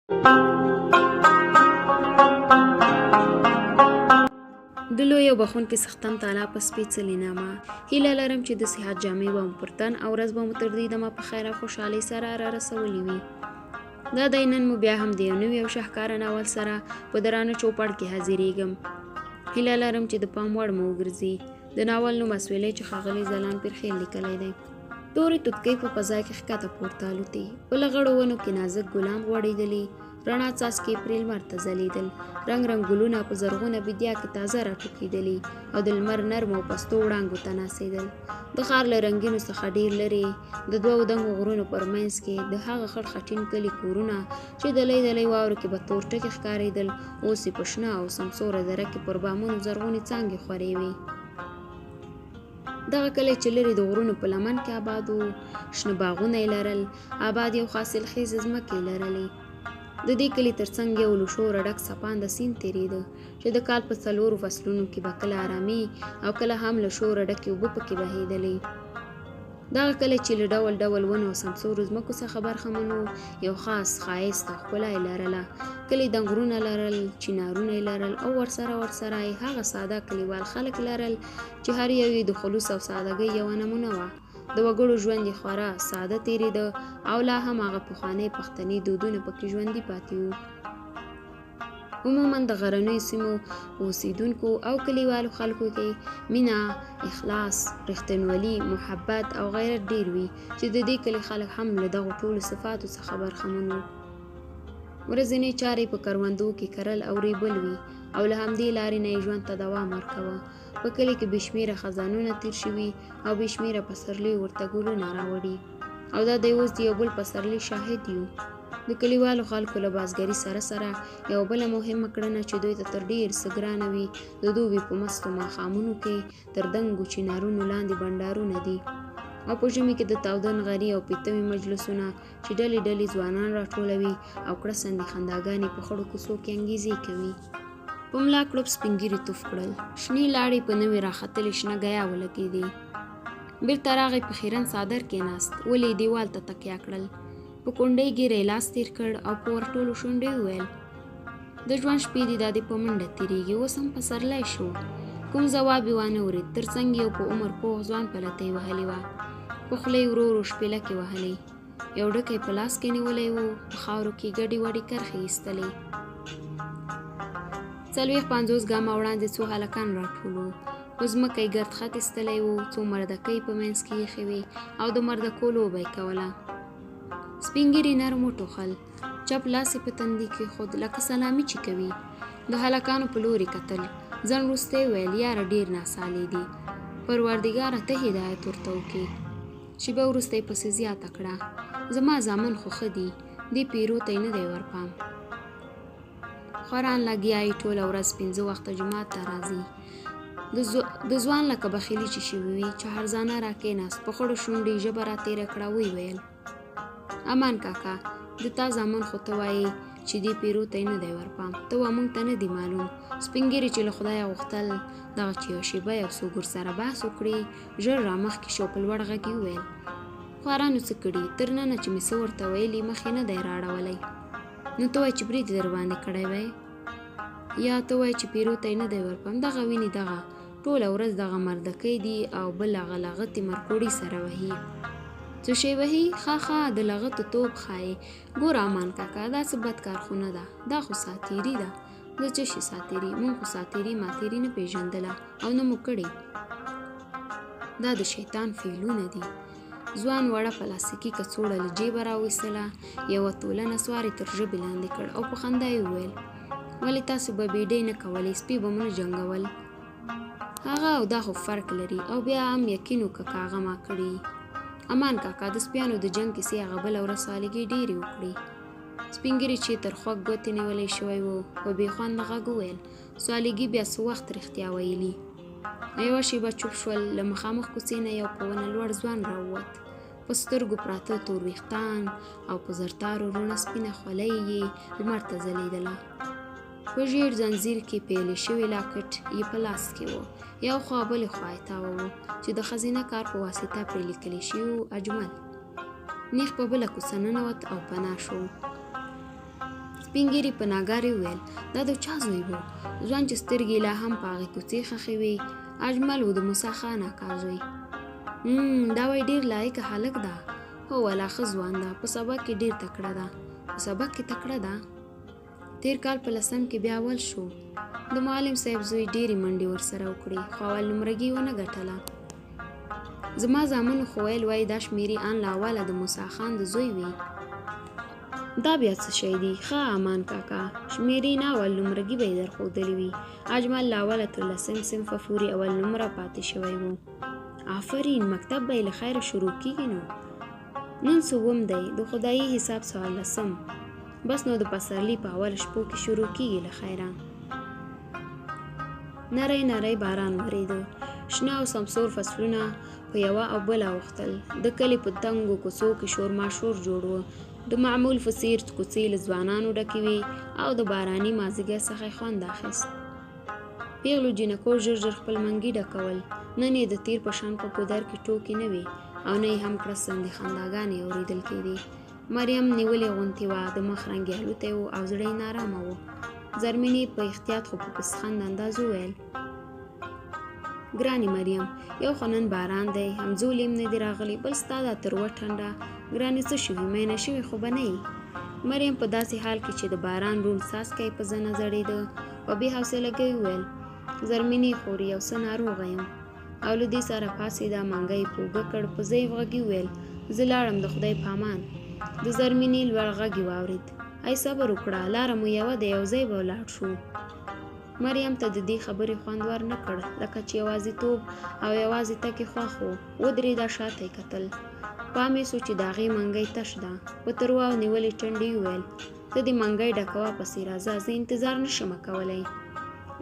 د لوی او بخښونکي څښتن تعالی په سپېڅلي نامه هیله لرم چې د صحت جامې به مو پر تن او ورځ به مو تر دې دمه په خیر او خوشحالۍ سره را رسولي وي. دا دی نن مو بیا هم د یو نوي او شهکاره ناول سره په درانه چوپړ کې حاضرېږم. هیله لرم چې د پام وړ مو وګرځي. د ناول نوم اسویلی چې ښاغلي ځلاند پیرخیل لیکلی دی. تورې توتکۍ په فضا کې ښکته پورته الوتې، په لغړو ونو کې نازک ګلان غوړېدلي، رڼا څاڅکي پرې لمر ته ځلېدل، رنګ رنګ ګلونه په زرغونه بیدیا کې تازه راټوکېدلي او د لمر نرمو او پستو وړانګو ته ناڅېدل. د ښار له رنګینو څخه ډېر لرې، د دوو دنګو غرونو پر منځ کې د هغه خړ خټین کلي کورونه چې دلۍ دلۍ واورو کې به تور ټکي ښکارېدل، اوس یې په شنه او سمسوره دره کې پر بامونو زرغونې څانګې خورې وې. دغه کلی چې لرې د غرونو په لمن کې آباد و، شنه باغونه یې لرل، آباد یو حاصلخېزه ځمکې یې لرلې. د دې کلي تر څنګ یو له شوره ډک څپانده سیند تېرېده چې د کال په څلورو فصلونو کې به کله ارامې او کله هم له شوره ډکې اوبه پکې بهېدلې. دغه کلی چې له ډول ډول ونو او سمسورو ځمکو څخه برخمن و، یو خاص ښایست او ښکلا یې لرله. کلي دنګ غرونه لرل، چینارونه یې لرل او ورسره ورسره یې هغه ساده کلیوال خلک لرل چې هر یو یې د خلوص او سادګۍ یوه نمونه وه. د وګړو ژوند یې خورا ساده تېرېده او لا هم هغه پخوانۍ پښتني دودونه پکې ژوندي پاتې وو. عموما د غرنیو سیمو اوسیدونکو او کلیوالو خلکو کې مینه، اخلاص، رښتینولي، محبت او غیرت ډیر وي چې د دې کلي خلک هم له دغو ټولو صفاتو څخه برخمن وو. ورځنۍ چارې په کروندو کې کرل او ریبل وي او له همدې لارې نه یې ژوند ته دوام ورکوه. په کلي کې بې شمېره خزانونه تېر شوي او بې شمېره پسرلیو ورته ګلونه راوړي او دا دی اوس د یو بل پسرلي شاهد یو. د کلیوالو خلکو له بازګري سره سره یوه بله مهمه کړنه چې دوی ته تر ډېر څه ګرانه وي، د دوبي په مستو ماښامونو کې تر دنګو چینارونو لاندې بنډارونه دي او په ژمي کې د تاوده نغري او پیتمې مجلسونه چې ډلې ډلې ځوانان راټولوي او کړسندې خنداګانې په خړو کوڅو کې انګیزې کوي. په ملا کړوپ سپین ږیري توف کړل، شنې لاړې په نوې راختلې شنه ګیا ولګېدې. بیرته راغی په خیرن څادر کېناست، ولې یې دیوال ته تکیه کړل. په کونډۍ ږیره یې لاس تېر کړ او په ورټولو شونډو یې وویل، د ژوند شپې دي دا دې په منډه تېرېږي، اوس هم پسرلی شو. کوم ځواب یې وانه ورېد، تر څنګ یې یو په عمر پوخ ځوان پلتۍ وهلې وه، په خوله یې ورو ورو شپېلکې وهلې، یو ډکی په لاس کې نیولی و، په خاورو کې ګډې وډې کرښې ایستلې. 40 50 ګامه وړاندې څو هلکان راټول وو، په ځمکه یې ګرد خط ایستلی و، څو مردکۍ په منځ کې ایښې وې او د مردکو لوبه یې کوله. سپین ږیري نرم وټوخل، چپ لاس یې په تندي کېښود لکه سلامي چې کوي. د هلکانو په لور یې کتل، ځنډ وروسته یې وویل، یاره ډېر ناصالح دي، پروردګاره ته هدایت ورته وکړې. شېبه وروسته یې پسې زیاته کړه، زما زامن خو ښه دي، دې پیرو ته یې نه دی ورپام. خوران لګیا یې ټوله ورځ پنځه وخته جومات ته راځي. د ځوان لکه بخیلي چې شوي وي، چهارزانه را کېناست، په خړو شونډو یې ژبه را تېره کړه، ویې ویل، امان کاکا، د تا زامن خو ته وایې چې دې پیرو ته یې نه دی ورپام، ته وا موږ ته نه دي معلوم. سپین ږیري چې له خدایه غوښتل دغه چې یوه شېبه یو څوک ورسره بحث وکړي، ژر رامخکې شو، په لوړ غږ یې وویل، خوارانو څه کړي، تر ننه چې مې څه ورته ویلي مخ یې نه دی رااړولی. نو ته وایې چې برید یې درباندې کړی وای؟ یا ته وایې چې پیرو ته یې نه دی ورپام؟ دغه وینې دغه ټوله ورځ دغه مردکۍ دي او بل هغه لغتې مرکوړي سره وهي. څه شی وهي؟ ښه ښه د لغتو توپ ښایې. ګوره امان کاکا، دا څه بد کار خو نه ده، دا خو ساتیري ده. د څه شي ساتیري؟ موږ خو ساتیري ماتیري نه پېژندله او نه مو کړې. دا د شیطان فعلونه دي. ځوان وړه پلاستیکي کڅوړه له جیبه راویستله، یوه توله نسوار یې تر ژبې لاندې کړ او په خندا یې وویل، ولې تاسو به بېډۍ نه کولې، سپي به مو نه جنګول؟ هغه او دا خو فرق لري او بیا هم یقین وکړه که هغه ما کړي. امان کاکا د سپیانو د جنګ کیسې هغه بله ورځ سالګي ډېرې وکړې. سپین ږیري چې تر خوږ ګوتې نیولی شوی و، په بې خونده غږ وویل، سوالګي بیا څه وخت رښتیا ویلي؟ یوه شېبه چوپ شول، له مخامخ کوڅې نه یو په ونه لوړ ځوان راووت. په سترګو پراته تور ویښتان او په زرتارو رڼه سپینه خولۍ یې لمر ته ځلېدله. په ژیړ ځنځیر کې پیلې شوی لاکټ یې په لاس کې و، یو خوا بلې خوا یې تاوه چې د ښځینه کار په واسطه پرې لیکل شوي وو، اجمل. نیغ په بله کوڅه ننوت او پناه شو. سپین ږیري په ناګارې وویل، دا د چا زوی و؟ ځوان چې سترګې یې لا هم په هغې کوڅې ښخې وې، اجمل و، د موسی خان اکا زوی. دا وایي ډېر لایقه هلک ده. هو ولا ښه ځوان ده، په سبق کې ډېر تکړه ده. په سبق کې تکړه ده؟ تېر کال په لسم کې بیا اول شو. د معلم صاحب زوی ډېرې منډې ورسره وکړې، خو اول نمرګي یې ونه ګټله. زما زامنو خو ویل وایي دا شمېرې ان له اوله د موسی خان د زوی وې. دا بیا څه شی دي؟ ښه امان کاکا، شمېرې نه اول نمرګي به یې درښودلې وي. اجمل له اوله تر لسم صنفه پورې اول نمره پاتې شوی و. آفرین، مکتب به یې له خیره شروع کېږي نو. نن څووم دی، د خدایي حساب څوارلسم. بس نو د پسرلي په اول شپو کې شروع کېږي له خیره. نری نری باران ورېده. شنه او سمسور فصلونه په یوه او بله اوښتل. د کلي په تنګو کوڅو کې شور ماشور جوړ و. د معمول په څېر کوڅې له ځوانانو ډکې وې او د باراني مازدیګر څخه یې خوند اخیست. پېغلو جینکو ژر ژر خپل منګي ډکول. نن یې د تېر په شان په ګودر کې ټوکې نه وې او نه یې هم کړسندې خنداګانې اورېدل کېدې. مریم نیولې غونتې وه، د مخ رنګ یې الوتی و او زړه یې نارامه و. زرمینې په احتیاط خو په پسخند انداز وویل، ګرانې مریم، یو خو نن باران دی، همزولي هم نه دي راغلي، بل ستا دا تروه ټنډه. ګرانې څه شوي؟ مینه شوي خو به نه یې؟ مریم په داسې حال کې چې د باران روڼ څاڅکی په زنه ځړېده، په بې حوصلګۍ وویل، زرمینې خورې، یو څه ناروغه یم. او له دې سره پاڅېده، منګی یې په اوږه کړ، په ضعیف غږ یې وویل، زه لاړم، د خدای پامان. د زرمینې لوړ غږ یې واورېد، ای صبر وکړه، لاره مو یوه ده، یو ځای به ولاړ شو. مریم ته د دې خبرې خوند ور نه کړ، لکه چې یوازیتوب او یوازې تګ یې خوښ و. ودرېده، شاته یې کتل. پام یې سو چې د هغې منګی تش ده. په تروه او نیولې ټنډې یې وویل، ته دې منګی ډکوه، پسې راځه، زه انتظار نه شمه کولی.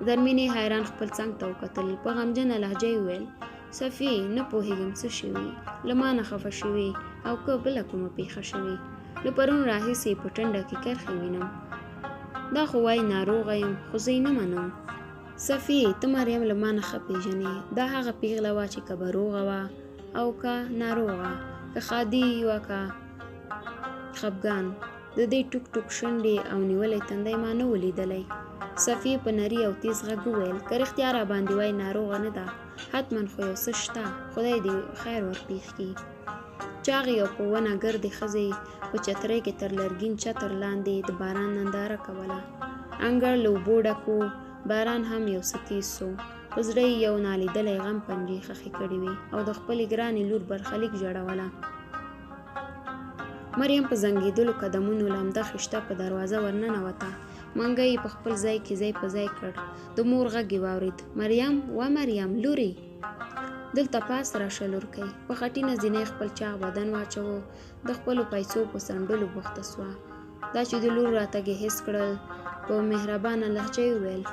زرمینې حیران خپل څنګ ته وکتل، په غمجنه لهجه یې وویل، صفیې، نه پوهېږم څه شوي، له ما نه خفه شوې او که بله کومه پېښه شوې. له پرون راهیسې په ټنډه کې کرښې وینم. دا خو وایي ناروغه یم، خو زه یې نه منم. صفیې، ته مریم له ما نه ښه پېژنې. دا هغه پېغله وه چې که به روغه وه او که ناروغه، که ښادي وه که خفګان، د دې ټوک ټوک شونډې او نیولی تندی ما نه و لیدلی. صفیې په نري او تیز غږ وویل، که رښتیا راباندې وایي ناروغه نه ده، حتما خو یو څه شته، خدای دې خیر ورپېښ کړي. چاغې او په ونه ګردې ښځې په چترۍ کې تر لرګین چتر لاندې د باران ننداره کوله. انګړ له اوبو ډک و، باران هم یو څه تیز سو. په زړه یې یو نالیدلی غم پنجې ښخې کړې وې او د خپلې ګرانې لور برخلیک ژړوله. مریم په زنګېدلو قدمونو لمده خشته په دروازه ورننوته. منګی یې په خپل ځای کې ځای په ځای کړ. د مور غږ یې واورېد، مریم، وه مریم، لورې! دلته پاس راشه لورکۍ. په خټینه زینه یې خپل چاغ بدن واچوه، د خپلو پیسو په څنډلو بوخته سوه. دا چې د لور راتګ یې حس کړل، په مهربانه لهجه یې وویل،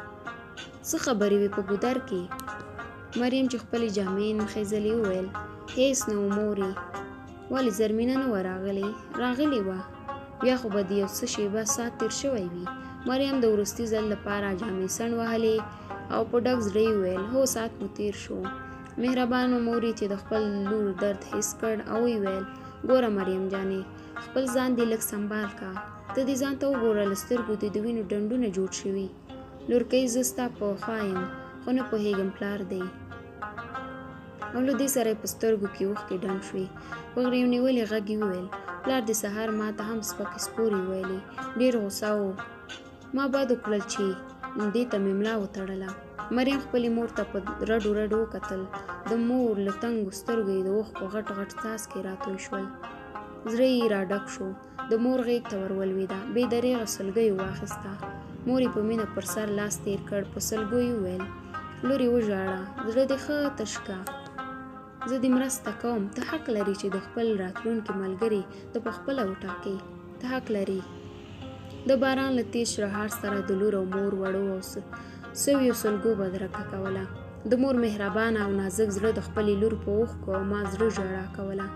څه خبرې وې په ګودر کې؟ مریم چې خپلې جامې یې نښېځلې وویل، هېڅ نه و مورې. ولې زرمینه نه وه راغلې؟ راغلې وه، بیا خو به د یو څه شېبه ساعت تېر شوی وي. مریم د وروستي ځل لپاره جامې څنډ وهلې او په ډک زړه یې وویل، هو ساعت مو تېر شو. مهربانه مور یې چې د خپل لور درد حس کړ او ویې ویل، ګوره مریم جانې، خپل ځان دې لږ سمبال که. ته دې ځان ته وګوره، له سترګو دې د وینو ډنډونه جوړ شوي. لورکۍ، زه ستا په خوا یم، خو نه پوهېږم پلار دی. او له دې سره یې په سترګو کې اوښکې ډنډ شوې. په غریو نیولي غږ یې وویل، پلار دې سهار ما ته هم سپکې سپورې وویلې، ډېر غوسه و. ما بد وکړل چې دې ته مې ملا وتړله. مریم خپلې مور ته په رډو رډو وکتل. د مور له تنګو سترګو یې د اوښکو غټ غټ څاڅکي راتوی شول. زړه یې راډک شو. د مور غېږ ته ور ولوېده، بې درېغه سلګیو واخیسته. مور یې په مینه پر سر لاس تېر کړ، په سلګو یې وویل، لورې وژاړه، زړه دې ښه تش که. زه دې مرسته کوم. ته حق لرې چې د خپل راتلونکي ملګري ته په خپله وټاکې. ته حق لرې. د باران له تېز شرهار سره د لور او مور وړو او سویو سلګو بدرګه کوله. د مور مهربانه او نازک زړه د خپلې لور په اوښکو او ما زړه ژړا کوله،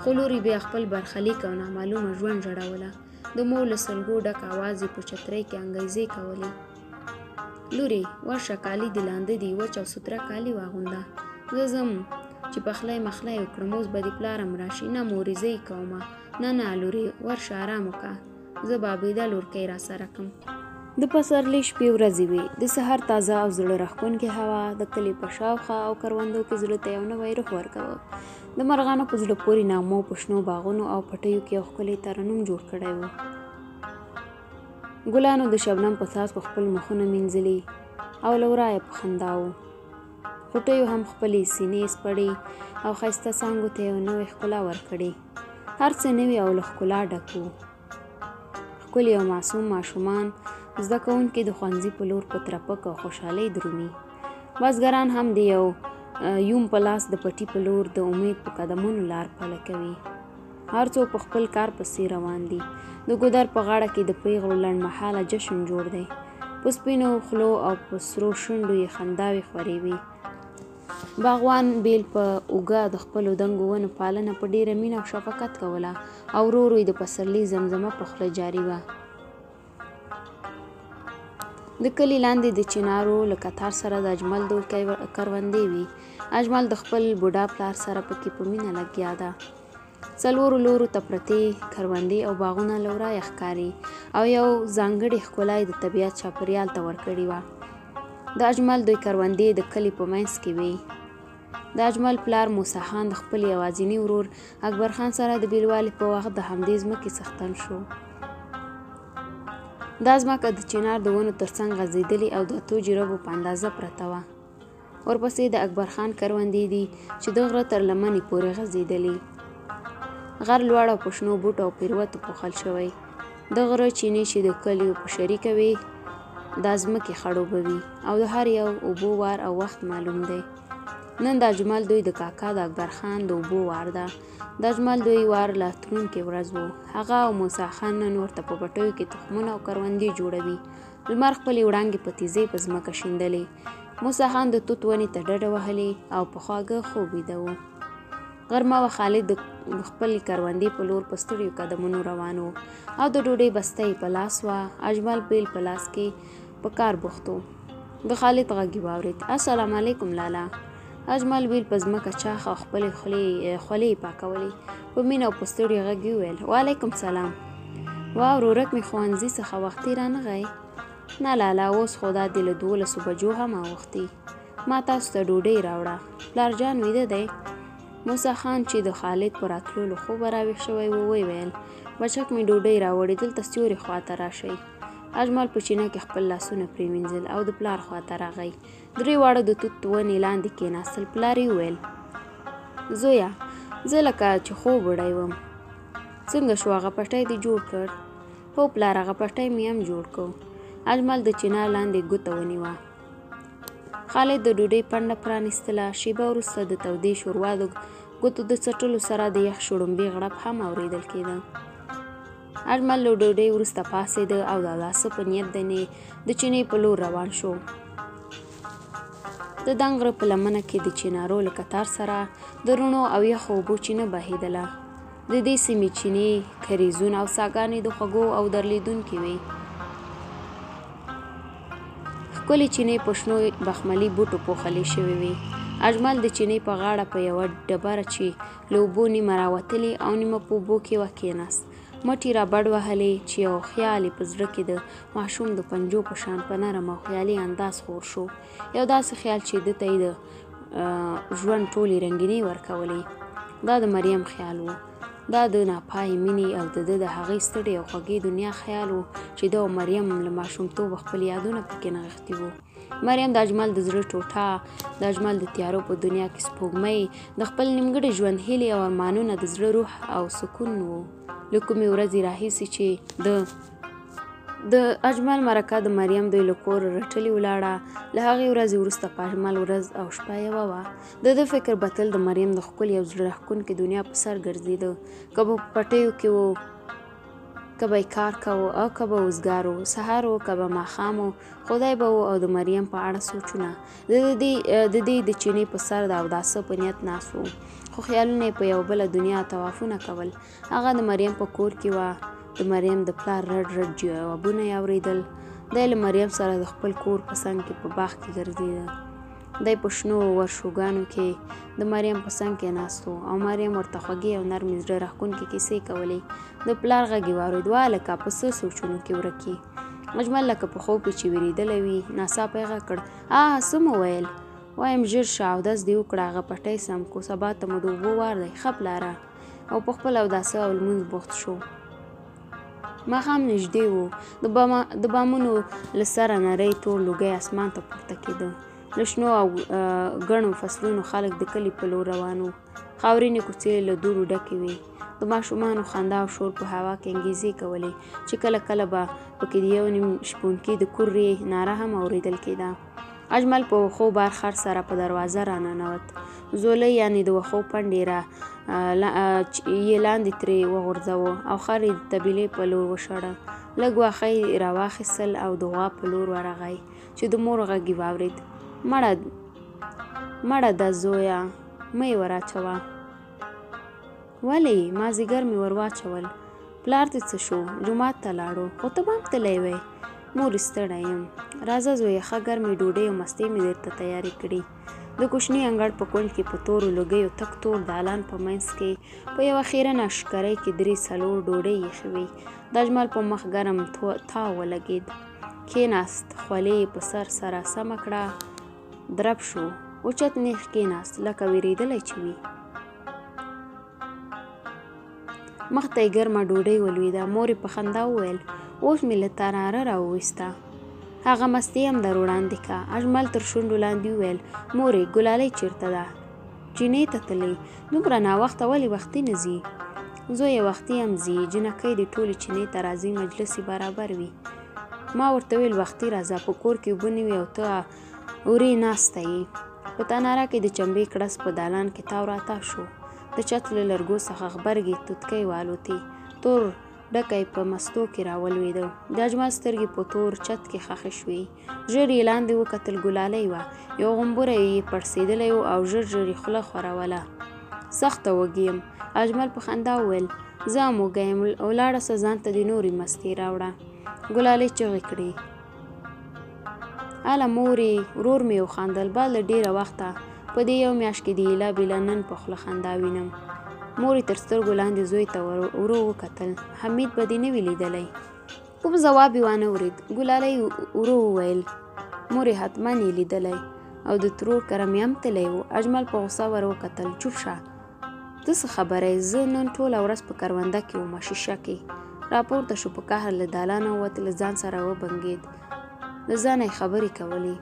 خو لور یې بیا خپل برخلیک او نامعلومه ژوند ژړوله. د مور له سلګو ډک اواز یې په چترۍ کې انګیزې کولې. لورې ورشه، کالي دې لانده دي، وچ او سوتره کالي واغونده. زه ځم چې پخلی مخلی وکړم، اوس به دې پلار هم راشي. نه مورې، زه یې کومه. نه نه لورې، ورشه ارام وکړه. زه به عبیده لورکۍ راسره کم. د پسرلي شپې ورځې وې. د سهار تازه او زړه راښکونکې هوا د کلي په شاوخوا او کروندو کې زړه ته یو نوی روح ورکاوه. د مرغانو په زړه پورې نغمو په شنو باغونو او پټیو کې یو ښکلی ترنم جوړ کړی و. ګلانو د شبنم په څاڅکو خپل مخونه مینځلي او له ورایه په خندا وو. غوټیو هم خپلې سینې سپړې او ښایسته څانګو ته یو نوې ښکلا ورکړې. هر څه نوي او له ښکلا ډک وو. ښکلي او معصوم ماشومان زده کوونکي د ښوونځي په لور په ترپک او خوشحالۍ درومي. بزګران هم د یو یوم په لاس د پټي په لور د امید په قدمونو لار پله کوي. هر څوک په خپل کار پسې روان دي. د ګودر په غاړه کې د پیغلو لنډمهاله جشن جوړ دی. په سپینو خولو او په سرو شونډو یې خنداوې خورې وي. باغوان بیل په اوږه د خپلو دنګو ونو پالنه په ډېره مینه او شفقت کوله او ورو ورو یې د پسرلي زمزمه په خوله جاري وه. د کلي لاندې د چنارو له کتار سره د اجمل دور کروندې وي. اجمل د خپل بوډا پلار سره پکې په مینه لګیا ده. څلورو لورو ته پرتې کروندې او باغونه له ورایه ښکاري او یو ځانګړې ښکلا یې د طبیعت چاپېریال ته ورکړې وه. د اجمل دوی کروندې د کلي په منځ کې وې. د اجمل پلار موسی خان د خپل یوازیني ورور اکبر خان سره د بیلوالي په وخت د همدې ځمکې څښتن شو. دا ځمکه د چنار د ونو ترڅنګ غځېدلې او د اتو جربو په اندازه پرته وه. ورپسې د اکبر خان کروندې دي چې د غره تر لمنې پورې غځېدلې. غر لوړ او په شنو بوټو او پیروتو پوښل شوی. د غره چینې چې د کلیو په شریکه وي، دا ځمکې خړوبوي او د هر یو اوبو وار او وخت معلوم دی. نن د اجمل دوی د کاکا د اکبر خان د اوبو وار ده. د اجمل دوی وار لا تلونکې ورځ و. هغه او موسی خان نن ورته په پټیو کې تخمونه او کروندې جوړوي. لمر خپلې وړانګې په تیزۍ په ځمکه شیندلې. موسی خان د توت ونې ته ډډه وهلې او په خواږه خوب ویده و. غرمه وه. خالد د خپلې کروندې په لور په ستړیو قدمونو روان و او د ډوډۍ بسته یې په لاس وه. اجمل بیل په لاس کې په کار بوخت و. د خالد غږ یې واورېد: السلام علیکم لالا. اجمل بیل په ځمکه چاخ او خپلې خولې یې پاکولې. په مینه او په ستړي غږ یې وویل: وعلیکم سلام. وا ورورک مې ښوونځي څخه وختي رانغی؟ نه لالا، اوس خو دا دی له 12 بجو هم اوښتي. ما تاسو ته ډوډۍ راوړه. پلار جان ویده دی؟ موسی خان چې د خالد په راتلو له خوبه راویښ شوی و، ویل: بچک مې ډوډۍ راوړې، دلته سیوري خواته راشئ. اجمل په چینه کې خپل لاسونه پرېمینځل او د پلار خواته راغی. درې واړه د توت ونې لاندې کېناستل. پلار یې وویل: زویه، زه لکه چې خوب وړی وم. څنګه شو، هغه پټی دې جوړ کړ؟ هو پلار، هغه پټی مې هم جوړ کړ. اجمل د چنار لاندې ګوته ونیوه. خالد د ډوډۍ پنډه پرانیستله. شیبه وروسته د تودې شوروا د ګوتو د څټلو سره د یخ شړومبې غړپ هم اورېدل کېده. اجمل له ډوډۍ وروسته پاڅېده او د اوداسه په نیت د چینې په لور روان شو. د دنګ غره په لمنه کې د چنارو له کتار سره د رڼو او یخو اوبو چینه بهېدله. د دې سیمې چینې، کریزونه او څاګانې د خوږو او درلیدونکې وې. ښکلې چینې په شنو بخملي بوټو پوښلې شوې وې. اجمل د چینې په غاړه په یوه ډبره چې له اوبو نیمه راوتلې او نیمه په اوبو کې وه کېناست. مټې را بډ وهلې چې یو خیال یې په زړه کې د ماشوم د پنجو په شان په نرم او خیالي انداز خور شو. یو داسې خیال چې ده ته یې د ژوند ټولې رنګینۍ ورکولې. دا د مریم خیال و. دا د ناپایې مینې او د ده د هغې ستړې او خوږې دنیا خیال و چې ده او مریم له ماشومتوبه خپل یادونه پکې نغښتي وو. مریم د اجمل د زړه ټوټه، د اجمل د تیارو په دنیا کې سپوږمۍ، د خپل نیمګړي ژوند هیلې او ارمانونه، د زړه روح او سکون و. له کومې ورځې راهیسې چې د اجمل مرکه د مریم دوی له کوره رټلې ولاړه، له هغې ورځې وروسته په اجمل ورځ او شپه یوه وه. د ده فکر به تل د مریم د ښکلې او زړه راښکونکې دنیا په سر ګرځېده. که به په پټیو کې و، که به یې کار کاوه او که به وزګار و، سهار و که به ماښام و، خدای به و او د مریم په اړه سوچونه. د دې د چینې په سر د اوداسه په نیت ناست و، خو خیالونه یې په یوه بله دنیا طوافونه کول. هغه د مریم په کور کې وه. د مریم د پلار رډ رډ جوابونه یې اورېدل. دی له مریم سره د خپل کور په څنګ کې په باغ کې ګرځېده. دی په شنو ورشوګانو کې د مریم په څنګ کې ناست و او مریم ورته خوږې او نرمې زړه راښکونکې کیسې کولې. د پلار غږ یې واورېد، وه هلکه په څه سوچونو کې ورک یې؟ اجمل لکه په خوب کې چې وېرېدلی وي، ناڅاپه یې غږ کړ، آه څه مو ویل؟ وایم ژر شه اودس دې وکړه، هغه پټی سم کو، سبا ته مو د اوبو وار دی. ښه پلاره! او په خپل اوداسه او لمونځ بوخت شو. ماښام نږدې و. د بامونو له سره نری تور لوګی اسمان ته پورته کېده. له شنو او ګڼو فصلونو خلک د کلي په لور روان وو. خاورینې کوڅې له دوړو ډکې وې. د ماشومانو خندا او شور په هوا کې انګیزې کولې چې کله کله به پکې د یو نیم شپونکي د کورې ناره هم اورېدل کېده. اجمل په وښو بار خر سره په دروازه راننوت. ځولۍ یعنې د وښو پنډ یې لاندې ترې وغورځاوه او خر یې د طبیلې په لور وشړه. لږ واښه یې راواخیستل او د غوا په لور ورغی چې د مور غږ یې واورېد، مړه مړه ده زویه، مه یې وراچوه. ولې؟ مازیګر مې ورواچول. پلار دې څه شو؟ جومات ته لاړو. خو ته به هم تللی وای. مورې ستړی یم. راځه زویه، ښه ګرمې ډوډۍ او مستې مې درته تیارې کړي. د کوچني انګړ په کونج کې په تورو لوګیو تک تور دالان په منځ کې په یوه خیرنه اشکرۍ کې درې څلور ډوډۍ ایښې وې. د اجمل په مخ ګرم تاو ولګېد. کېناست، خولۍ یې په سر سره سمه کړه، درب شو. اوچت نېغ کېناست، لکه وېرېدلی چې وي. مخ ته یې ګرمه ډوډۍ ولوېده. مور یې په خندا وویل، اوس مې له تناره راوویسته. هغه مستې هم در وړاندې که. اجمل تر شونډو لاندې وویل، مورې، ګلالۍ چېرته ده؟ چینې ته تللې. دومره ناوخته ولې وختي نه ځي؟ زویه وختي هم ځي، جینکۍ دې ټولې چینې ته راځي، مجلس یې برابر وي. ما ورته ویل وختي راځه، په کور کې اوبه نه وي او ته اورې ناسته یې. په تناره کې د چمبې کړس په دالان کې تاو راتاو شو. د چت له لرګو څخه غبرګې توتکۍ والوتې. تور ډکی په مستو کې راولوېده. د اجمل سترګې په تور چت کې ښخې شوې. ژر یې لاندې وکتل، ګلالۍ وه. یو غومبوری یې پړسېدلی و او ژر ژر یې خوله خوروله. سخته وږې یم. اجمل په خندا وویل، زه هم وږی یم، ولاړه سه ځان ته دې نورې مستې راوړه. ګلالۍ چغې کړې. اله مورې، ورور مې وخندل، بعد له ډېره وخته په دې یو میاشت کې د ایله بیله نن په خوله خندا وینم. مور یې تر سترګو لاندې زوی ته ورو وکتل، حمید به دې نه وي لیدلی؟ کوم ځواب یې وانه ورېد. ګلالۍ ورو وویل، مورې حتما یې لیدلی او د ترور کره مې هم تللی و. اجمل په غوسه ور وکتل، چوپ شه، ته څه خبره یې؟ زه نن ټوله ورځ په کرونده کې وم، شیشه کې. راپورته شو، په قهر له دالانه ووت، له ځان سره وبنګېد، له ځانه یې خبرې کولې.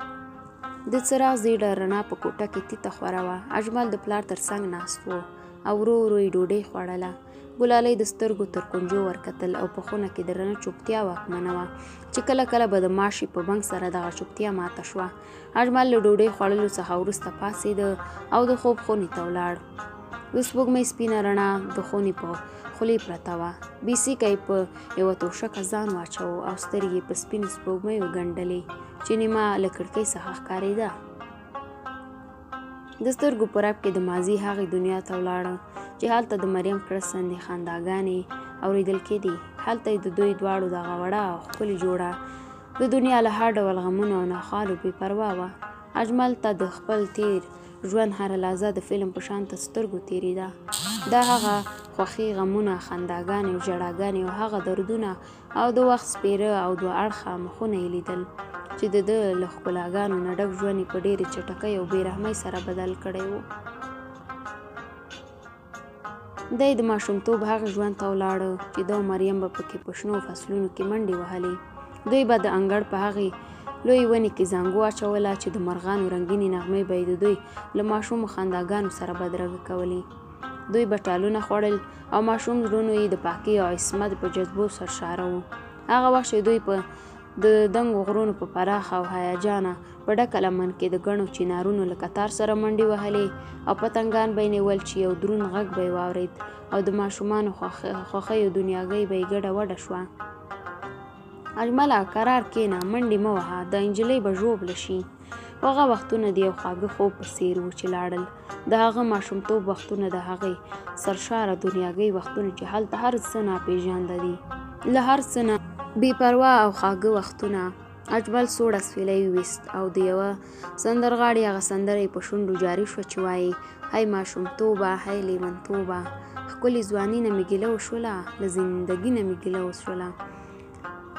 د څراغ زیړه رڼا په کوټه کې تیته خوره وه. اجمل د پلار تر څنګ ناست و او ورو ورو یې ډوډۍ خوړله. ګلالۍ د سترګو تر کونجو ورکتل او په خونه کې درنه چوپتیا واکمنه وه چې کله کله به د ماشي په بنګ سره دغه چوپتیا ماته شوه. اجمل له ډوډۍ خوړلو څخه وروسته پاڅېده او د خوب خونې ته ولاړ. د سپوږمۍ سپینه رڼا د خونې په خولې پرته وه. بې سیکه یې په یوه توشکه ځان واچاوه او سترګې یې په سپینو سپوږمیو ګنډلې چې نیمه له کړکۍ څخه ښکارېده. د سترګو په رپ کې د ماضي هغې دنیا ته ولاړه چې هلته د مریم کړسندې خنداګانې اورېدل کېدې. هلته یې د دوی دواړو دغه وړه او ښکلې جوړه د دنیا له هر ډول غمونو او ناخوالو بې پروا وه. اجمل ته د خپل تېر ژوند هره لحظه د فلم په شان تر سترګو تېرېده. دا هغه خوښي، غمونه، خنداګانې او ژړاګانې او هغه دردونه او د وخت سپېره او دوه اړخه مخونه یې لیدل چې د ده له ښکلاګانو نه ډک ژوند یې په ډېرې چټکۍ او بې رحمۍ سره بدل کړی و. دی د ماشومتوب هغه ژوند ته ولاړ چې ده او مریم به پکې په شنو فصلونو کې منډې وهلې. دوی به د انګړ په هغې لویې ونې کې زانګو اچوله چې د مرغانو رنګینې نغمې به یې د دوی له ماشومو خنداګانو سره بدرګه کولې. دوی به ټالونه خوړل او ماشوم زړونو یې د پاکۍ او عصمت په جذبو سرشاره وو. هغه وخت چې دوی په د دنګو غرونو په پراخه او هیجانه په ډکه لمن کې د ګڼو چینارونو له کتار سره منډې وهلې او پتنګان به یې نیول چې یو دروند غږ به یې واورېد او د ماشومانو خوښیو دنیاګۍ به یې ګډه وډه شوه. اجمله کرار کېنه، منډې مه وهه، دا نجلۍ به ژوبله شي. هغه وختونه د یو خواږه خوب په څېر وو چې لاړل. د هغه ماشومتوب وختونه، د هغې سرشاره دنیاګۍ وختونه چې هلته هر څه ناپېژانده دي، له هر څه نه بې پروا او خواږه وختونه. اجمل سوړ اسویلی وویست او د یوه سندرغاړي هغه سندره یې په شونډو جاري شوه چې وایي: هی ماشومتوبه، هی لیونتوبه، ښکلې ځواني نه مې ګیله وشوله، له زندګي نه مې ګیله وشوله.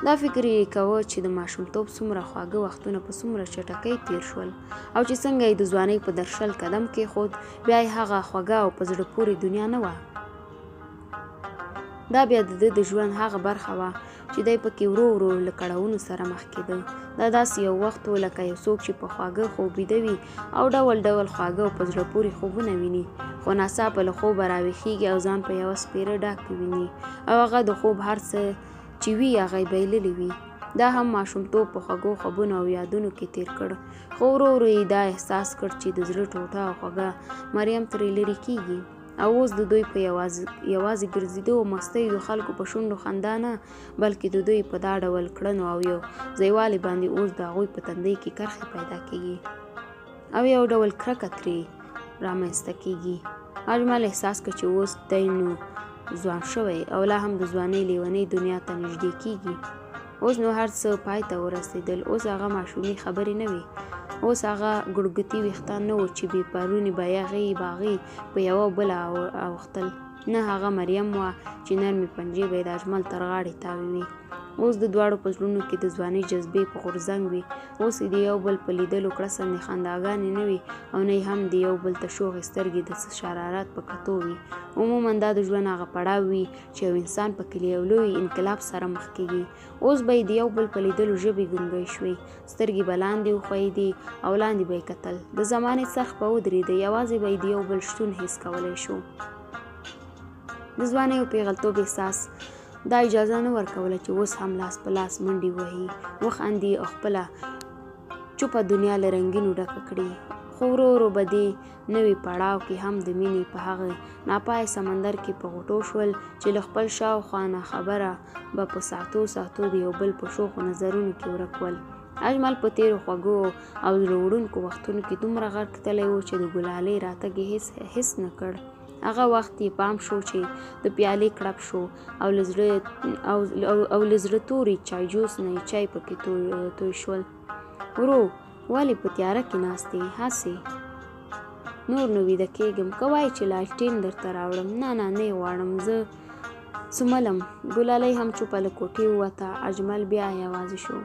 دا فکر یې کاوه چې د ماشومتوب څومره خواږه وختونه په څومره چټکۍ تېر شول او چې څنګه یې د ځوانۍ په درشل قدم کېښود، بیا یې هغه خوږه او په زړه پورې دنیا نه وه. دا بیا د ده د ژوند هغه برخه وه چې دی پکې ورو ورو له کړاوونو سره مخ کېده. دا داسې یو وخت و لکه یو څوک چې په خواږه خوب ویده وي او ډول ډول خواږه او په زړه پورې خوبونه ویني، خو ناڅاپه له خوبه راویښېږي او ځان په یوه سپېره ډاګ کې ویني او هغه د خوب هر څه چې وي هغه یې بایللي وي. دا هم ماشومتوب په خوږو خوبونو او یادونو کې تېر کړ، خو ورو ورو یې دا احساس کړ چې د زړه ټوټه او خوږه مریم ترې لرې کېږي او اوس د دوی په یوازې ګرځېدو او مستیو د خلکو په شونډو خندا نه، بلکې د دوی په دا ډول کړنو او یو ځایوالي باندې اوس د هغوی په تندۍ کې کرښې پیدا کېږي او یو ډول کرکه ترې رامنځته کېږي. اجمل احساس کړ چې اوس دی نو ځوان شوی او لا هم د ځوانۍ لیونۍ دنیا ته نږدې کېږي. اوس نو هر څه پای ته ورسېدل. اوس هغه ماشومي خبرې نه وې. اوس هغه ګړګوتي ویښتان نه وو چې بې پروني به یاغي باغي په یوه بله اوښتل. نه هغه مریم وه چې نرمې پنجې به یې د اجمل تر غاړې تاوې وې. اوس د دواړو په زړونو کې د ځوانۍ جذبې په غورځنګ وې. اوس یې د یو بل په لیدلو کړسندې خنداګانې نه وې او نه یې هم د یو بل ته شوخې سترګې د څه شرارت په کتو وې. عموما دا د ژوند هغه پړاو وي چې یو انسان پکې له یو لوی انقلاب سره مخ کېږي. اوس به یې د یو بل په لیدلو ژبې ګونګۍ شوې، سترګې به لاندې وښویېدې او لاندې به یې کتل. د زمانې څرخ به ودرېده، یوازې به یې د یو بل شتون حس کولی شو. د ځوانۍ او پېغلتوب احساس دا اجازه نه ورکوله چې اوس هم لاس په لاس منډې ووهي، وخاندي او خپله چوپه دنیا له رنګینو ډکه کړي. خو ورو ورو به دې نوي پړاو کې هم د مینې په هغه ناپایه سمندر کې په غوټو شول چې له خپل شاوخوا ناخبره به په ساعتو ساعتو د یو بل په شوخو نظرونو کې ورک ول. اجمل په تېرو خوږو او زړه وړونکو وختونو کې دومره غرق تللی و چې د ګلالۍ راتګ یې هېڅ حس نه کړ. هغه وخت یې پام شو چې د پیالې کړپ شو او له زړه او له زړه توري چایجوس نه یې چای پکې توی شول. ورو، ولې په تیاره کې ناست یې؟ هسې نور نو ویده کېږم. که وایې چې لالټین درته راوړم. نه نه، نه یې غواړم، زه څملم. ګلالۍ هم چوپه له کوټې ووته. اجمل بیا یوازې شو.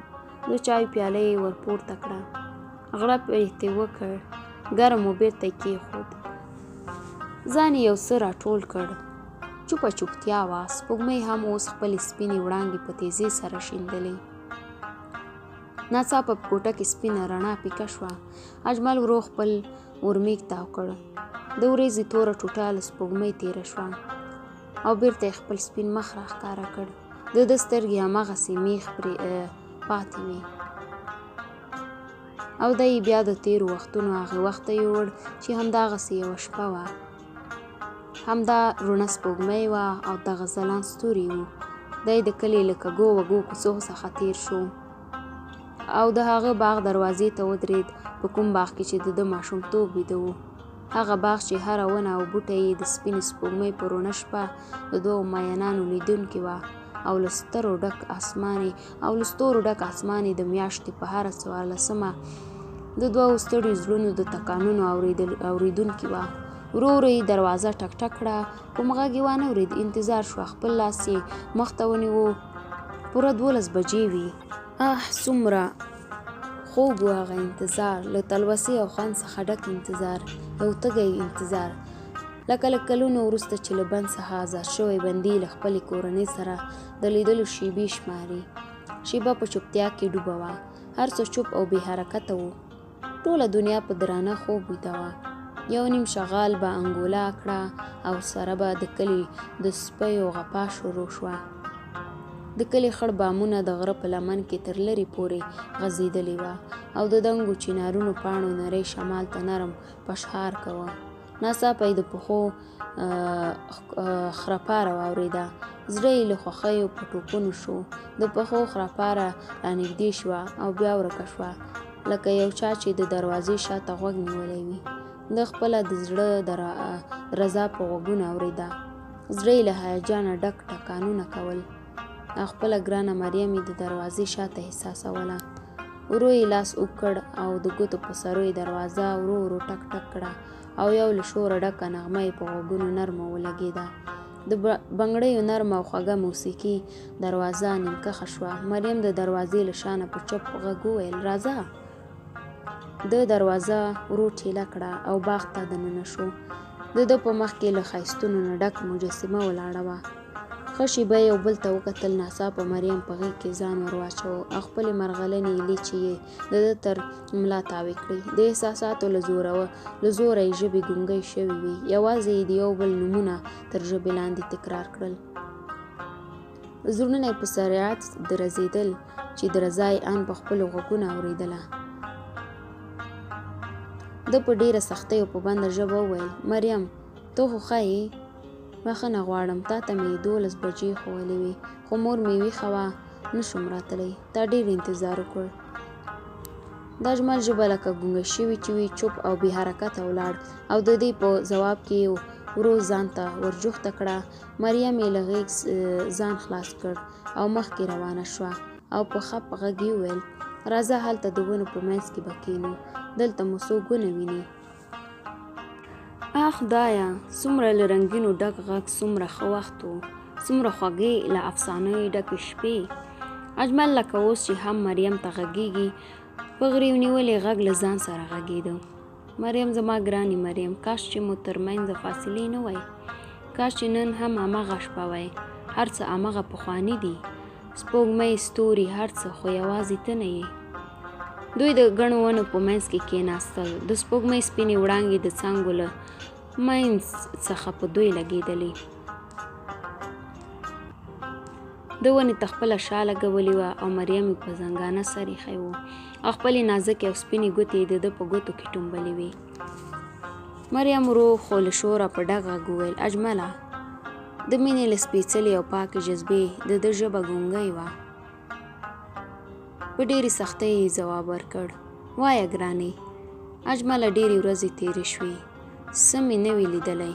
د چایو پیاله یې ورپورته کړه، غړپ یې ترې وکړ، ګرم و، بېرته یې کېښود. ځان یې یو څه راټول کړ. چوپه چوپتیا وه. سپوږمۍ هم اوس خپلې سپینې وړانګې په تېزۍ سره شیندلې. ناڅاپه په کوټه کې سپینه رڼا پیکه شوه. اجمل ورو خپل ورمېږ تاو کړ. د ورېځې توره ټوټه له سپوږمۍ تېره شوه او بېرته یې خپل سپین مخ راښکاره کړ. د ده سترګې هماغسې میخ پرې پاتې وې او دی یې بیا د تېرو وختونو هغې وخت ته یووړ چې همداغسې یوه شپه وه. همدا روڼه سپوږمۍ وه او دغه ځلان ستوري وو. دی د کلي له کږو وږو کوڅو څخه تېر شو او د هغه باغ دروازې ته ودرېد، په کوم باغ کې چې د ده ماشومتوب ویده و. هغه باغ چې هره ونه او بوټی یې د سپینې سپوږمۍ په روڼه شپه د دوو مینانو لیدونکې وه او له سترو ډک اسمان یې او له ستورو ډک اسمان یې د میاشتې په هره څوارلسمه د دوو ستړیو زړونو د تکانونو اورېدونکې وه. ورو ورو یې دروازه ټک ټک کړه، کوم غږ یې وانه ورېد. انتظار شوه، خپل لاس یې مخ ته ونیو. پوره 12 بجې وې. آه څومره خوږ و هغه انتظار، له تلوسې او خوند څخه ډک انتظار، یو تږی انتظار، لکه له کلونو وروسته چې له بند څخه ازاد شوی بندي له خپلې کورنۍ سره د لیدلو شېبې شماري. شېبه په چوپتیا کې ډوبه وه. هر څه چوپ او بې حرکته وو. ټوله دنیا په درانه خوب ویده وه. یو نیم شغال به انګولا کړه او سره به د کلي د سپیو غپا شروع شوه. د کلي خړ بامونه د غره په لمن کې تر لرې پورې غځېدلي وه او د دنګو چنارونو پاڼو نری شمال ته نرم پشهار کاوه. ناڅاپه یې د پښو خرپاره واورېده. زړه یې له خوښیو په ټوپونو شو. د پښو خرپاره رانږدې شوه او بیا ورکه شوه، لکه یو چا چې د دروازې شاته غوږ نیولی وي. ده خپله د زړه درزا په غوږونو اورېده. زړه یې له هیجانه ډک ټکانونه کول او خپله ګرانه مریم یې د دروازې شاته احساسوله. ورو یې لاس اوږد کړ او د ګوتو په سرو یې دروازه ورو ورو ټک ټک کړه او یو له شوره ډکه نغمه یې په غوږونو نرمه ولګېده. د بنګړیو نرمه او خوږه موسیقي. دروازه نیمکښه شوه. مریم د دروازې له شانه په چپ غږ وویل: راځه. ده دروازه ورو ټیله کړه او باغ ته دننه شو. د ده په مخ کې له ښایستونو نه ډک مجسمه ولاړه وه. ښه شېبه یې یو بل ته وکتل. ناڅاپه مریم په غېږ کې ځان ور واچاوه او خپلې مرغلنې لیچې یې د ده تر ملا تاوې کړې. د احساساتو له زوره یې ژبې ګونګۍ شوې وې. یوازې یې د یو بل نومونه تر ژبې لاندې تکرار کړل. زړونه یې په سرعت درزېدل چې درزا یې ان په خپلو غوږونو اورېدله. ده په ډېره سختۍ او په بنده ژبه وویل: مریم، ته خو ښه یې؟ بښنه غواړم، تا ته مې 12 بجې ښوولې وې، خو مور مې ویښه وه، نه شوم راتلی. تا ډېر انتظار وکړ. د اجمل ژبه لکه ګونګه شوې چې وي، چوپ او بې حرکته ولاړ او د دې په ځواب کې یې ورو ځان ته ورجوخته کړه. مریم یې له غېږ ځان خلاص کړ او مخکې روانه شوه او په خپ غږ یې وویل: راځه هلته د ونو په منځ کې به کښېنو، دلته مو څوک ونه ویني. آه خدایه، څومره له رنګینو ډک غږ، څومره ښه وخت و، څومره خوږې له افسانو ډکې شپې. اجمل لکه اوس چې هم مریم ته غږېږي، په غریو نیولي غږ له ځان سره غږېده: مریم، زما ګرانې مریم، کاش چې مو تر منځ فاصلې نه وای، کاش چې نن هم هماغه شپه وای. هر څه هماغه پخواني دي، سپوږمۍ، ستوري، هر څه، خو یوازې ته نه یې. دوی د ګڼو ونو په منځ کې کېناستل. د سپوږمۍ سپینې وړانګې د څانګو له منځ څخه په دوی لګېدلې. ده ونې ته خپله شا لګولې وه او مریم یې په زنګانه سر ایښی و او خپلې نازکې او سپینې ګوتې یې د ده په ګوتو کې ټومبلې وې. مریم ورو خو له شوره په ډک غږ وویل: اجمله. د مینې له سپېڅلې او پاکې جذبې د ده ژبه ګونګۍ وه. په ډېرې سختۍ یې ځواب ورکړ: وایه ګرانې. اجمله، ډېرې ورځې تېرې شوې، څه مې نه وې لیدلی.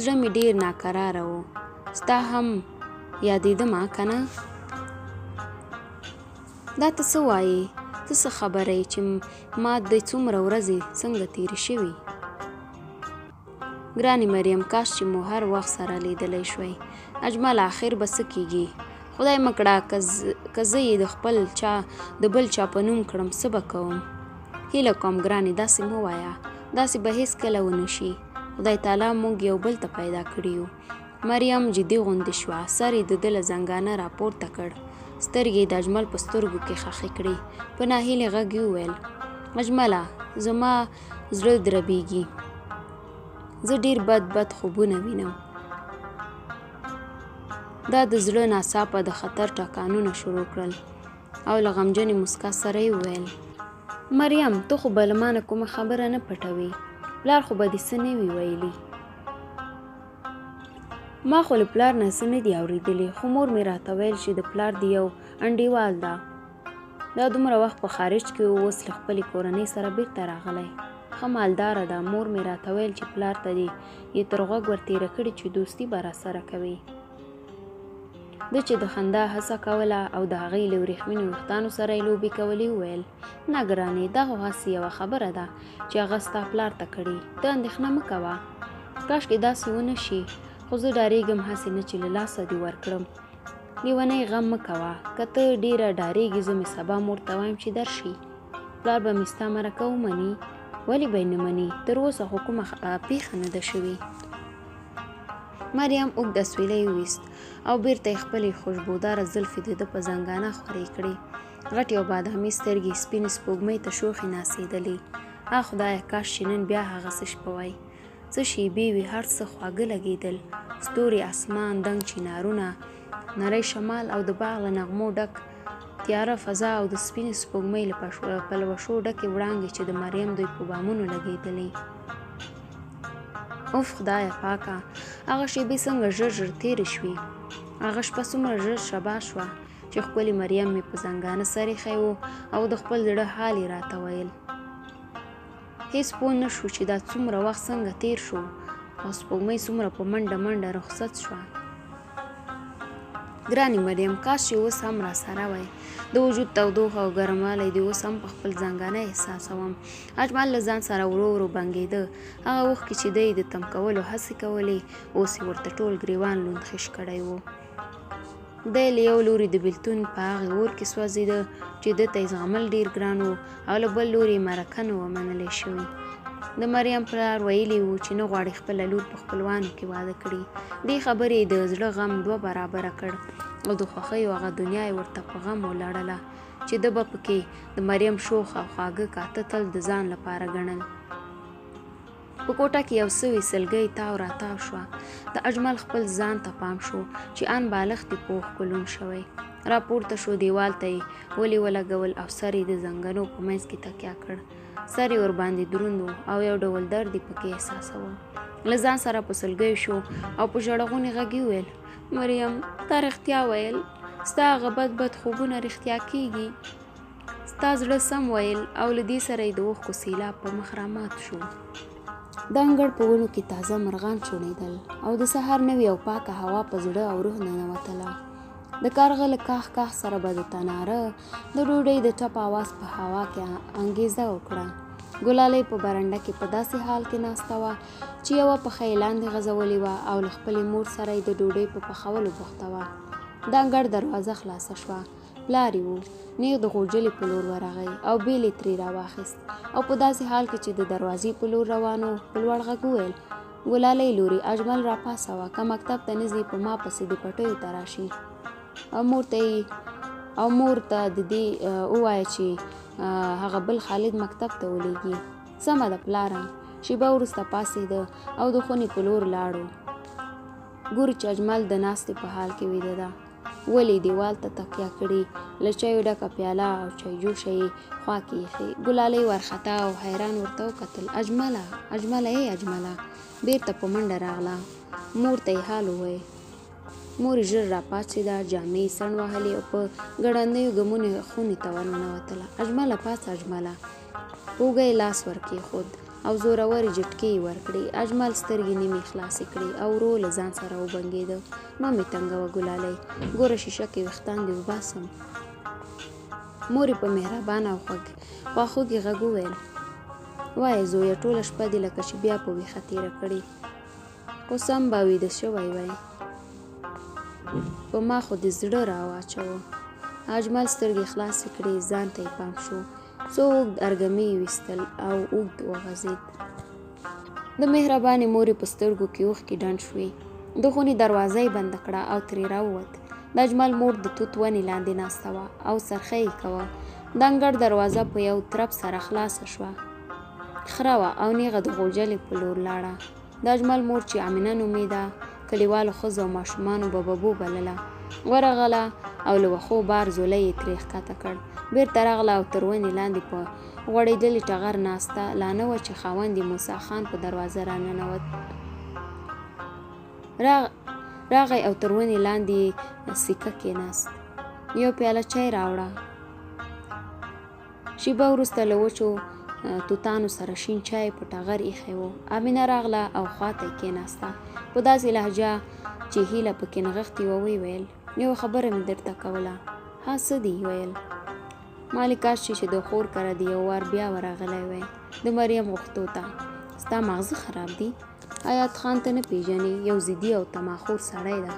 زړه مې ډېر ناکراره و. ستا هم یادېدمه که نه؟ دا ته څه وایې؟ ته څه خبره یې چې ما دې څومره ورځې څنګه تېرې شوي؟ ګرانې مریم، کاش چې مو هر وخت سره لیدلی شوی. اجمله، اخر به څه کېږي؟ خدای مه کړه که زه یې د خپل چا د بل چا په نوم کړم، څه به کوم؟ هیله کوم ګرانې، داسې مه وایه، داسې به هېڅکله ونه شي. خدای تعالی موږ یو بل ته پیدا کړي یو. مریم جدي غوندې شوه، سر یې د ده له زنګانه راپورته کړ، سترګې یې د اجمل په سترګو کې ښخې کړې. په ناهیلي غږ یې وویل: اجمله، زما زړه دربېږي، زه ډېر بد بد خوبونه وینم. دا د زړه ناڅاپه د خطر ټکانونه شروع کړل او له غمجنې موسکا سره یې وویل: مریم، ته خو به له مانه کومه خبره نه پټوې، پلار خو به دې څه نه وي ویلي؟ ما خو له پلار نه څه نه دي اورېدلي، خو مور مې راته ویل چې د پلار دې یو انډیوال ده، دا دومره وخت په خارج کې و، اوس له خپلې کورنۍ سره بېرته راغلی، ښه مالداره ده. مور مې راته ویل چې پلار ته دې یې تر غوږ ور تېره کړې چې دوستي به راسره کوي. ده چې د خندا هڅه کوله او د هغې له ورېښمینو ویښتانو سره یې لوبې کولې، وویل: نه ګرانې، دا خو هسې یوه خبره ده چې هغه ستا پلار ته کړې، ته اندېښنه مه کوه. کاشکې داسې ونه شي، خو زه ډارېږم هسې نه چې له لاسه دې ورکړم. لیونۍ، غم مه کوه، که ته ډېره ډارېږې، زه مې سبا مور ته وایم چې درشي. پلار به مې ستا مرکه ومني؟ ولې به یې نه مني؟ تر اوسه خو کومه پېښه نه ده شوې. مریم اوږد اسویلی وویست او بېرته یې خپلې خوشبوداره زلفې د ده په زنګانه خورې کړې. غټې او بادامي سترګې یې سپینې سپوږمۍ ته شوخې ناڅېدلې. آه خدایه، کاش چې نن بیا هغسې شپه وای. څه شېبې وې، هر څه خواږه لګېدل، ستوري، اسمان، دنګ چینارونه، نری شمال او د باغ له نغمو ډک تیاره فضا او د سپینې سپوږمۍ له پلوشو ډکې وړانګې چې د مریم دوی په بامونو لګېدلې. اوف خدایه پاکه، هغه شېبې څنګه ژر ژر تېرې شوې. هغه شپه څومره ژر شبا شوه چې ښکلې مریم مې په زنګانه سر ایښی و او د خپل زړه حال یې راته ویل. هېڅ پوه نه شو چې دا څومره وخت څنګه تېر شو او سپوږمۍ څومره په منډه منډه رخصت شوه. ګرانې مریم، کاش چې اوس هم راسره وای. د وجود تودوخه او ګرموالی دې اوس هم په خپل ځنګانه احساسوم. اجمل له ځان سره ورو ورو بنګېده. هغه اوښکې چې ده یې د تم کولو هڅې کولې، اوس یې ورته ټول ګرېوان لوند خیش کړی و. دی له یو لوري د بېلتون په هغې اور کې سوځېده چې ده ته یې زغمل ډېر ګران و او له بل لوري یې مرکه نه وه منلی شوې. د مریم پلار ویلي وو چې نه غواړي خپله لور په خپلوانو کې واده کړي. دې خبرې یې د زړه غم دوه برابره کړ او د خوښیو هغه دنیا یې ورته په غم ولړله چې ده به پکې د مریم شوخ او خواږه کاته تل د ځان لپاره ګڼل. په کوټه کې یو سوي سلګۍ تاو راتاو شوه. د اجمل خپل ځان ته پام شو چې ان بالښت یې په اوښکو لوند شوی. راپورته شو، دیوال ته یې ولې ولګول او سر یې د زنګنو په منځ کې تکیه کړ. سر یې ورباندې دروند و او یو ډول درد یې پکې احساساوه. له ځان سره په سلګیو شو او په ژړغوني غږ یې وویل، مریم، تا رښتیا ویل، ستا هغه بد بد خوبونه رښتیا کیږي. ستا زړه سم ویل او له دې سره یې د اوښکو سیلاب په مخ رامات شو. د انګړ په ونو کې تازه مرغان چوڼېدل او د سهار نوې او پاکه هوا په زړه او روح ننوتله. د کارغه له کاخ کاخ سره به د تناره د ډوډۍ د ټپ آواز په هوا کې انګېزه وکړه. ګلالۍ په برنډه کې په داسې حال کې ناسته وه چې یوه پښه یې لاندې غځولې وه او له خپلې مور سره یې د ډوډۍ په پخولو بوخته وه. د انګړ دروازه خلاصه شوه. پلار یې و. نېغ د غوجلې په لور ورغی او بېل یې ترې راواخیست او په داسې حال کې چې د دروازې په لور روان و، په لوړ غږ وویل، ګلالۍ لورې، اجمل راپاڅوه، که مکتب ته نه ځي په ما پسې دې پټیو ته راشي او مور ته یې او مور ته د دې ووایه چې هغه بل خالد مکتب ته ولېږي. سمه ده پلاره. شېبه وروسته پاڅېده او د خونې په لور لاړو. ګوري چې اجمل د ناستې په حال کې ویده ده. ولې دیوال ته تکیه کړې، له چایو ډکه پیاله او چایجوشه یې خوا کې ایښې. ګلالۍ وارخطا او حیران ورته وکتل، اجمله! اجمله! ای اجمله! بیرته په منډه راغله، مور ته یې حال وویل. مور یې ژر راپاڅېده، جامې یې څنډ وهلې او په ګړندیو ګامونو خونې ته ورننوتله. اجمله! پاڅه اجمله! په اوږه یې لاس ور کېښود او زورورې جټکې یې ورکړې. اجمل سترګې نیمې خلاصې کړې او ورو له ځان سره وبنګېده. مه مې تنګوه ګلالۍ، ګوره شیشه کې ویښتان دې وباسم. مور یې په مهربانه او خواخوږي غږ وویل، وایه زویه، ټوله شپه دې لکه چې بیا په ویښه تېره کړې. خو سم به ویده شوی وای. په ما خو دې زړه راواچوه. اجمل سترګې خلاصې کړې، ځان ته یې پام شو. څو اوږد ارږمي یې ویستل او اوږد وغځېد. د مهربانې مور یې په سترګو کې اوښکې ډنډ شوې. د خونې دروازه یې بنده کړه او ترې راووت. د اجمل مور د توت ونې لاندې ناسته وه او څرخی یې کوه. د انګړ دروازه په یو ترپ سره خلاصه شوه. خره وه او نېغه د غوجلې په لور لاړه. د اجمل مور چې امینه نومېده، کلیوالو ښځو او ماشومانو به ببو بلله، ورغله او له وښو بار ځولی یې ترې ښکته کړ. بېرته راغله او تر ونې لاندې په غوړېدلي ټغر ناسته لا نه وه چې خاوند یې موسی خان په دروازه راننوت. راغی او تر ونې لاندې یې سیکه کېناست. یو پیاله چای راوړه. شیبه وروسته له وچو توتانو سره شین چای په ټغر ایښی و. امینه راغله او خواته یې کېناسته. په داسې لهجه چې هیله پکې نغښتې وه ویې ویل، یوه خبره مې درته کوله. ها څه دي ویل؟ مالې کاش چې د خور کره دې یو وار بیا ورغلی وای. د مریم غوښتو ته. ستا ماغزه خراب دي؟ حیات خان ته نه پېژنې، یو ضدي او تماخور سړی ده.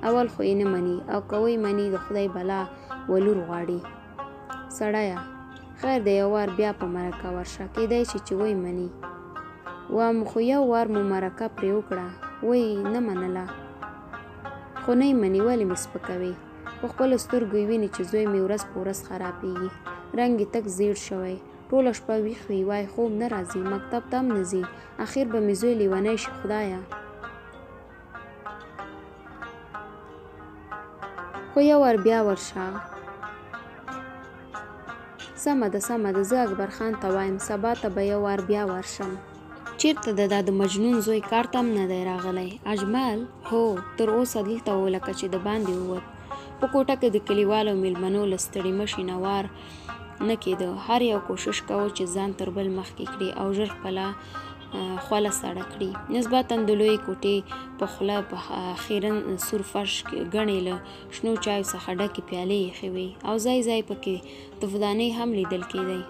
اول خو یې نه مني او که ویې مني د خدای بلا ولور غواړي. سړیه! خیر دی یو وار بیا په مرکه ورشه، کېدای شي چې ویې مني. وم خو یو وار مو مرکه پرې وکړه، ویې نه منله. خو نه یې مني، ولې مې سپکوې؟ په خپلو سترګو یې ویني چې زوی مې ورځ په ورځ خرابېږي. رنګ یې تک زېړ شوی. ټوله شپه ویښ وي، وایي خوب نه راځي، مکتب ته هم نه ځي. اخر به مې زوی لېونی شي، خدایه! خو یو وار بیا ورشه. سمه ده سمه ده، زه اکبر خان ته وایم، سبا ته به یو وار بیا ورشم. چېرته ده دا د مجنون زوی کار ته هم نه دی راغلی. اجمل؟ هو، تر اوسه دلته و لکه چې د باندې ووت. په کوټه کې د کلیوالو او میلمنو له ستړي مشي نه وار نه کېده. هر یو کوشش کاوه چې ځان تر بل مخکې کړي او ژر خپله خوله سړه کړي. نسبتاً د لویې کوټې په خوله په خیرن سور فرش ګڼې له شنو چایو څخه ډکې پیالې ایښې وې او ځای ځای پکې تفدانۍ هم لیدل کېدې.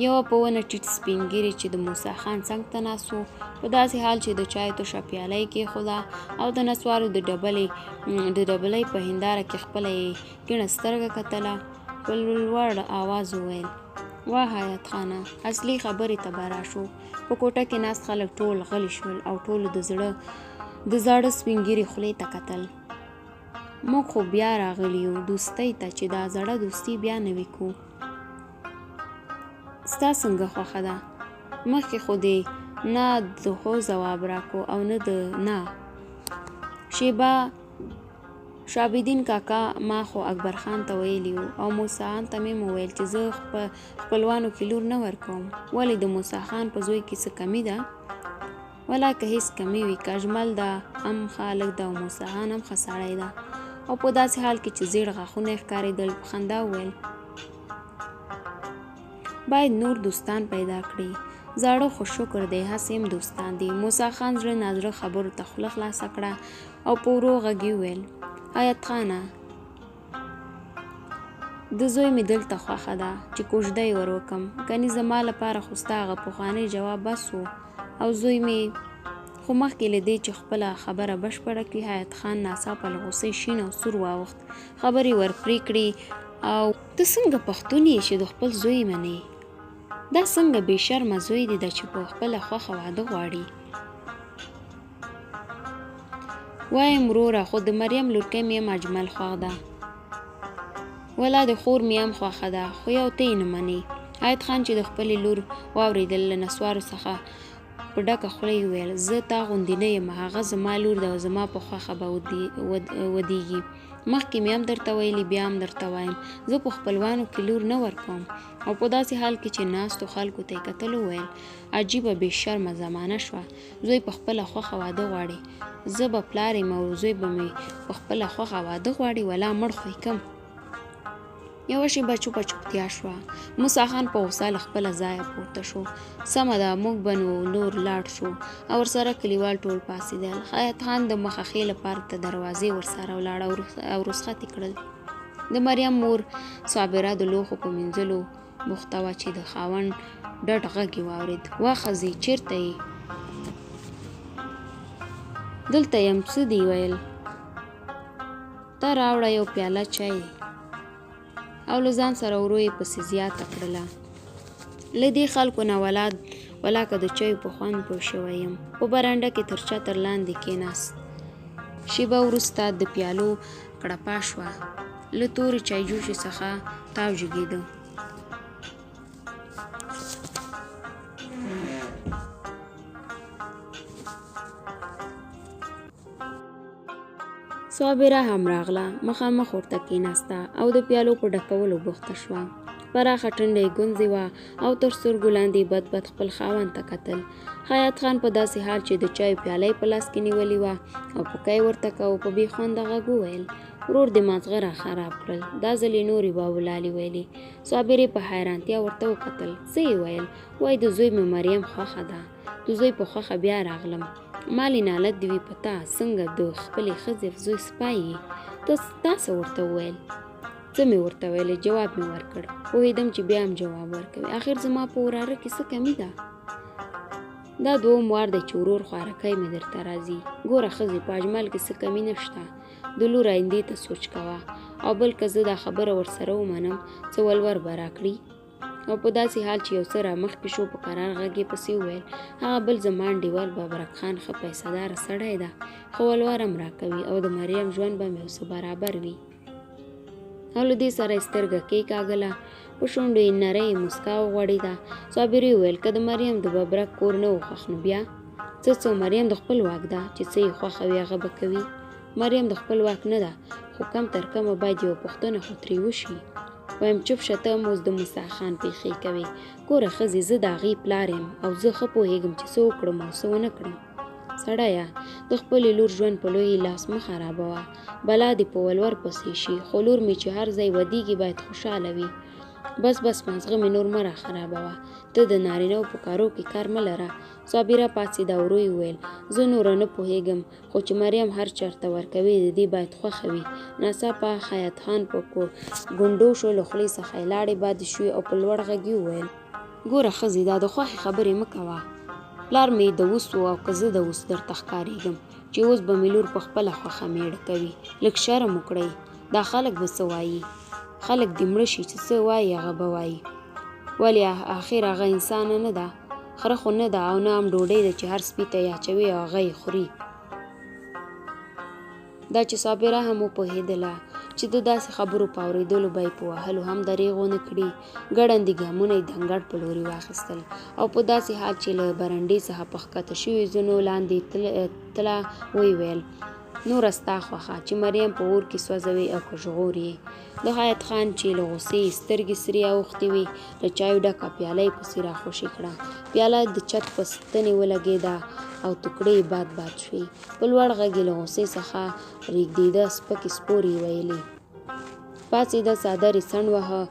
یوه په ونه ټیټ سپین ږیری چې د موسی خان څنګ ته ناست و، په داسې حال چې د چایو تشه پیاله یې کېښوده او د نسوارو د ډبلۍ په هنداره کې خپله یې کیڼه سترګه کتله، په لوړ اواز وویل: واه حیات خانه، اصلي خبرې ته به راشو. په کوټه کې ناست خلک ټول غلي شول او ټولو د زاړه سپین ږیري خولې ته کتل. موږ خو بیا راغلي یو دوستۍ ته چې دا زړه دوستي بیا نوې کړو. ستا څنګه خوښه ده؟ مخکې خو دې نه د هو ځواب راکو او نه د نه. شیبه شابدین کاکا، ما خو اکبر خان ته ویلي وو او موسی خان ته مې وویل چې زه خپلوانو کې لور نه ورکوم. ولې د موسی خان په زوی کې څه کمي ده؟ ولا که هیڅ کمي وي، که اجمل ده هم ښه هلک ده او موسی خان هم ښه سړی ده. او په داسې حال کې چې زیړ غاښونه یې ښکارېدل، په خندا وویل: باید نور دوستان پیدا کړي. زاړه خو شکر دی هسې هم دوستان دي. موسی خان زړه نازړه خبرو ته خوله خلاصه کړه او په ورو غږ یې وویل: حیات خانه، د زوی مې دلته خوښه ده چې کوژده یې ور وکم، کني زما لپاره خو ستا هغه پخوانی جواب بس و او زوی مې. خو مخکې له دې چې خپله خبره بشپړه کړي، حیات خان ناڅاپه له غوسې شین او سور واوښت، خبرې ور پرې کړې او ته څنګه پښتون یې چې د خپل زوی منې؟ دا څنګه بې شرمه زوی دې ده چې په خپله خوښه واده غواړي؟ وایم وروره، خو د مریم لورکۍ مې هم اجمل خوښ ده، ولا د خور مې هم خوښه ده، خو یو ته یې نه منې. حیات خان چې د خپلې لور واورېدل، له نسوارو څخه په ډکه خوله یې وویل: زه تا غوندې نه یم، هغه زما لور ده او زما په خوښه به ودیږي. مخکې مې هم درته ویلي، بیا هم درته وایم، زه په خپلوانو کې لور نه ورکوم. او په داسې حال کې چې ناستو خلکو ته یې کتل وویل: عجیبه بې شرمه زمانه شوه، زوی په خپله خوښه واده غواړي، زه به پلار یم او زوی به مې په خپله خوښه واده غواړي، ولا مړ خو یې کم. یوه شېبه چوپه چوپتیا شوه. موسی خان په غوسه له خپله ځایه پورته شو. سمه ده، موږ به نو نور لاړ شو. او ورسره کلیوال ټول پاڅېدل. حیات خان د مخه ښې لپاره تر دروازې ورسره ولاړ او رخصت یې کړل. د مریم مور صابره د لوښو په مینځلو بوخته وه چې د خاوند ډډ غږ یې واورېد: وه ښځې، چېرته یې؟ دلته یم، څه دې ویل؟ ته راوړه یو پیاله چای. او له ځان سره ورو یې پسې زیاته کړله: له دې خلکو نه ولاکه د چایو په خوند پوه شوی یم. په برنډه کې تر چتر لاندې کېناست. شېبه وروسته د پیالو کړپا شوه، له تورې چایجوشې څخه تاو جګېده. صابره هم راغله، مخامخ ورته کېناسته او د پیالو په ډکولو بوخته شوه. پراخه ټنډه یې ګونځې وه او تر سترګو لاندې یې بد بد خپل خاوند ته کتل. حیات خان په داسې حال چې د چایو پیاله یې په لاس کې نیولې وه او پوکی ورته کاوه، په بې خونده غږ وویل: ورور دې مازغه را خراب کړل، دا ځل یې نورې بابولالې ویلې. صابرې په حیرانتیا ورته وکتل. څه یې ویل؟ وایي د زوی مې مریم خوښه ده، د زوی په خوښه بیا راغلم. مالې نالت دې وي په تا، څنګه د خپلې ښځې زوی سپای یې؟ تا څه ورته وویل؟ څه مې ورته ویلې؟ جواب مې ورکړ. پوهېدم چې بیا هم جواب ورکوي. اخر زما په وراره کې څه کمي ده؟ دا دوم وار دی چې ورور خوارکی مې درته راځي. ګوره ښځې، په اجمل کې څه کمي نشته، د لور آیندې ته سوچ کوه. او بل که زه دا خبره ورسره ومنم، څه ولور به راکړي؟ او په داسې حال چې یو څه را مخکې شو، په کرار غږ یې پسې وویل: هغه بل زما انډیوال ببرک خان ښه پیسه داره سړی ده، ښه ولور هم راکوي او د مریم ژوند به مې یو څه برابر وي. او له دې سره یې سترګه کېکاږله، په شونډو یې نرۍ مسکا وغوړېده. صابرې وویل: که د مریم د ببرک کور نه و خوښ نو بیا څه؟ څه مریم د خپل واک ده، چې څه یې خوښه وي هغه به کوي. مریم د خپل واک نه ده، خو کم تر کمه باید یوه پوښتنه خو ترې وشي. وایم چوپ شه، ته هم اوس د موسی خان پېښې کوې. ګوره ښځې، زه د هغې پلار یم او زه ښه پوهېږم چې څه وکړم او څه ونه کړم. سړیه، د خپلې لور ژوند په لوی لاس مه خرابوه، بلا دې په ولور پسې شي. خو لور مې چې هر ځای ودیږي باید خوشحاله وي. بس بس مازغه مې نور مه راخرابوه، ته د نارینه وو په کارو کې کار مه لره. صابره پاڅېده او ورو یې وویل، زه نوره نه پوهېږم، خو چې مریم هر چېرته ورکوي د دې باید خوښه وي. ناڅاپه حیات خان په ګونډو شو، له خولې څخه یې لاړې بادې شوې او په لوړ غږ یې وویل. ګوره ښځې، دا د خوښې خبرې مه کوه. پلار مې د اوس و او که زه د اوس درته ښکارېږم چې اوس به مې لور په خپله خوښه مېړه کوي. لږ شرم وکړئ، دا خلک به څه وايي؟ خلک دې مړه شي چې څه وايي هغه به وايي. ولې اخر هغه انسانه نه ده؟ خره خو نه ده او نه هم ډوډۍ ده چې هر سپي ته یې اچوي او هغه یې خوري. دا چې صابره هم وپوهېدله چې د داسې خبرو په اورېدلو به یې په وهلو هم درېغ ونه کړي، ګړندي ګامونه یې د انګړ په لوري واخیستل او په داسې حال چې له برنډې څخه په ښکته شویو زینو لاندې تله ویې ویل، نوره ستا خوښه چې مریم په اور کې سوځوې او که ژغورې یې. د حیات خان چې له غوسې یې سترګې سرې اوښتې وې، له چایو ډکه پیاله یې پسې راخوشې کړه. پیاله د چت په ستنې ولګېده او ټوکړې یې باد باد شوې. په لوړ غږ یې له غوسې څخه رېږدېده سپکې سپورې یې ویلې. پاڅېده، څادر یې څنډ واهه،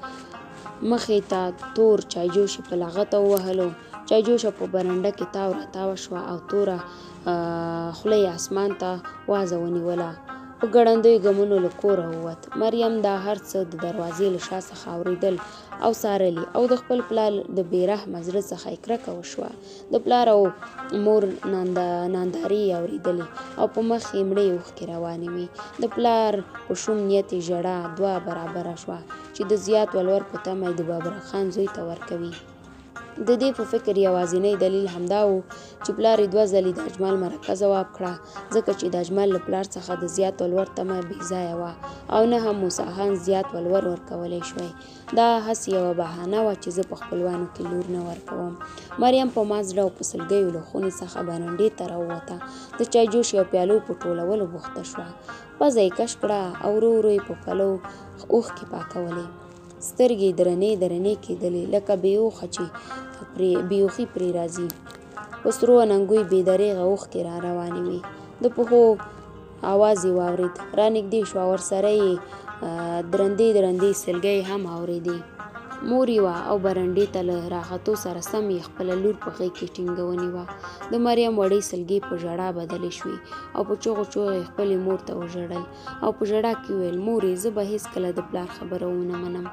مخې ته تور چایجوش یې په لغته ووهلو. چایجوشه په برنډه کې تاو راتاوه شوه او توره خوله یې اسمان ته وازه ونیوله. په ګړندیو ګامونو له کوره ووت. مریم دا هر څه د دروازې له شا څخه اورېدل او څارل یې او د خپل پلار د بې رحمه زړه څخه یې کرکه وشوه. د پلار او مور ناندارې یې اورېدلې او په مخ یې مړې اوښکې روانې وې. د پلار په شوم نیت یې ژړا دوه برابره شوه چې د زیات ولور په تمه یې د ببرک خان زوی ته ورکوي. د دې په فکر یوازینی دلیل همدا و چې پلار یې دوه ځلې د اجمل مرکه ځواب کړه، ځکه چې د اجمل له پلار څخه د زیات ولور تمه بې ځایه وه او نه هم موسی خان زیات ولور ورکولی شوی. دا هسې یوه بهانه وه چې زه په خپلوانو کې لور نه ورکوم. مریم په مات زړه او په سلګیو له خونې څخه برنډې ته راووته. د چایجوشې او پیالو په ټولولو بوخته شوه. پزه یې کش کړه او ورو ورو یې په پلو اوښکې پاکولې. سترګې یې درنې درنې کېدلې، لکه بې هوښه چې پرې بې هوښي پرې راځي. په سرو اننګو یې بې درېغه اوښکې را روانې وې. د پښو اواز یې واورېد، رانږدې شوه، ورسره یې درندې درندې سلګۍ هم اورېدې. مور یې وه او برنډې ته له راختو سره سم یې خپله لور په غېږ کې ټینګه ونیوه. د مریم وړې سلګۍ په ژړا بدلې شوې او په چغو چغو یې خپلې مور ته وژړل او په ژړا کې وویل، مورې زه به هېڅکله د پلار خبره ونه منم.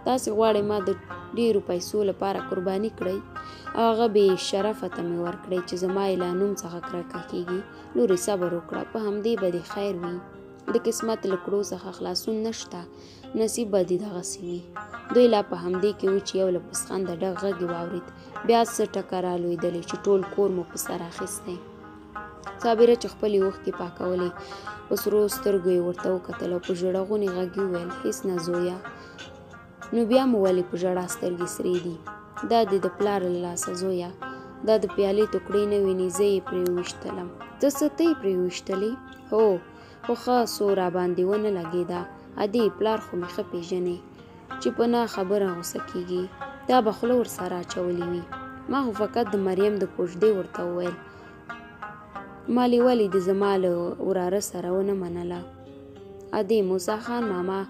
تاسې غواړئ ما د ډېرو پیسو لپاره قرباني کړئ او هغه بې شرفه ته مې ورکړئ چې زما یې له نوم څخه کرکه کېږي. لورې صبر وکړه، په همدې به دې خیر وي. د قسمت له کړو څخه خلاصون نشته، نصیب به دې دغسې وي. دوی لا په همدې کې وو چې یو له پسخنده ډک غږ یې واورېد، بیا څه ټکه رالوېدلې چې ټول کور مو په سر اخیستی. صابره چې خپلې اوښکې پاکولې، په سرو سترګو یې ورته وکتل او په ژړغوني غږ یې وویل، هېڅ نه زویه، نو بیا مو ولې په ژړا سترګې سرې دي؟ دا دې د پلار له لاسه زویه، دا د پیالې ټوکړې نه وینې، زه یې پرې وویشتلم. ته څه، ته یې پرې وویشتلې؟ هو، خو ښه څو راباندې ونه لګېده. ادې، پلار خو مې ښه پېژنې چې په نه خبره غوسه کېږي. تا به خوله ورسره اچولې وي. ما خو فقط د مریم د کوژدې ورته وویل. مالې ولې دې زما له وراره سره ونه منله؟ ادې، موسی خان ماما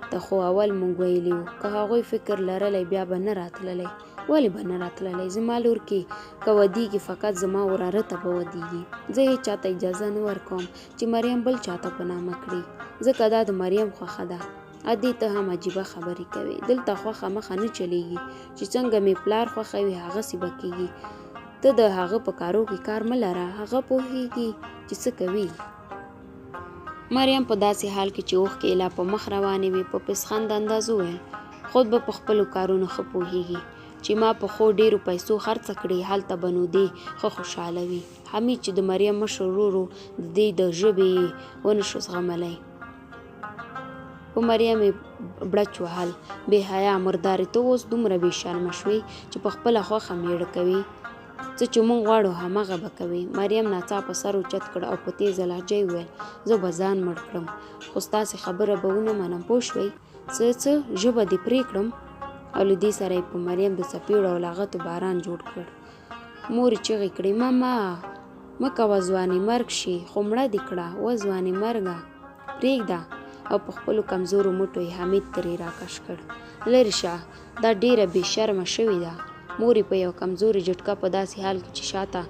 ته خو اول موږ ویلي وو، که هغوی فکر لرلی بیا به نه راتللی. ولې به نه راتللی؟ زما لور کې که ودیږي فقط زما وراره ته به ودیږي. زه هېچا ته اجازه نه ورکوم چې مریم بل چاته په نامه کړي، ځکه دا د مریم خوښه ده. ادې، ته هم عجیبه خبرې کوې. دلته خوښه مخه نه چلېږي، چې څنګه مې پلار خوښه وي هغسې به کېږي. ته د هغه په کارو کې کار مه لره، هغه پوهېږي چې څه کوي. مریم په داسې حال کې چې اوښکې یې لا په مخ روانې وې، په پسخند انداز وویل، خود به په خپلو کارونو ښه پوهېږي. چې ما په ښو ډېرو پیسو خرڅه کړې، هلته به نو دی ښه خوشحاله وي. حمید چې د مریم مشر ورور و، د دې د ژبې یې ونه شو زغملی. په مریم یې بړچ وهل، بې حیا مردارې، ته اوس دومره بې شرمه شوې چې په خپله خوښه مېړه کوې؟ څه چې موږ غواړو همغه به کوې. مریم ناڅاپه سر اوچت کړ او په تېزه لهجه یې وویل، زه به ځان مړ کړم، خو ستاسې خبره به ونه منم، پوه شوې؟ څه څه؟ ژبه دې پرې کړم؟ او له دې سره یې په مریم د څپېړو او لغتو باران جوړ کړ. مور یې چغې کړې، ماما! مه کوه ځوانې مرګ شي، خو مړه دې کړه، وه ځوانې مرګه! پرېږده! او په خپلو کمزورو مټو یې حمید ترې راکش کړ. لرې شه، دا ډېره بې شرمه شوې ده. مور یې په یوه کمزورې جټکه په داسې حال کې چې شاته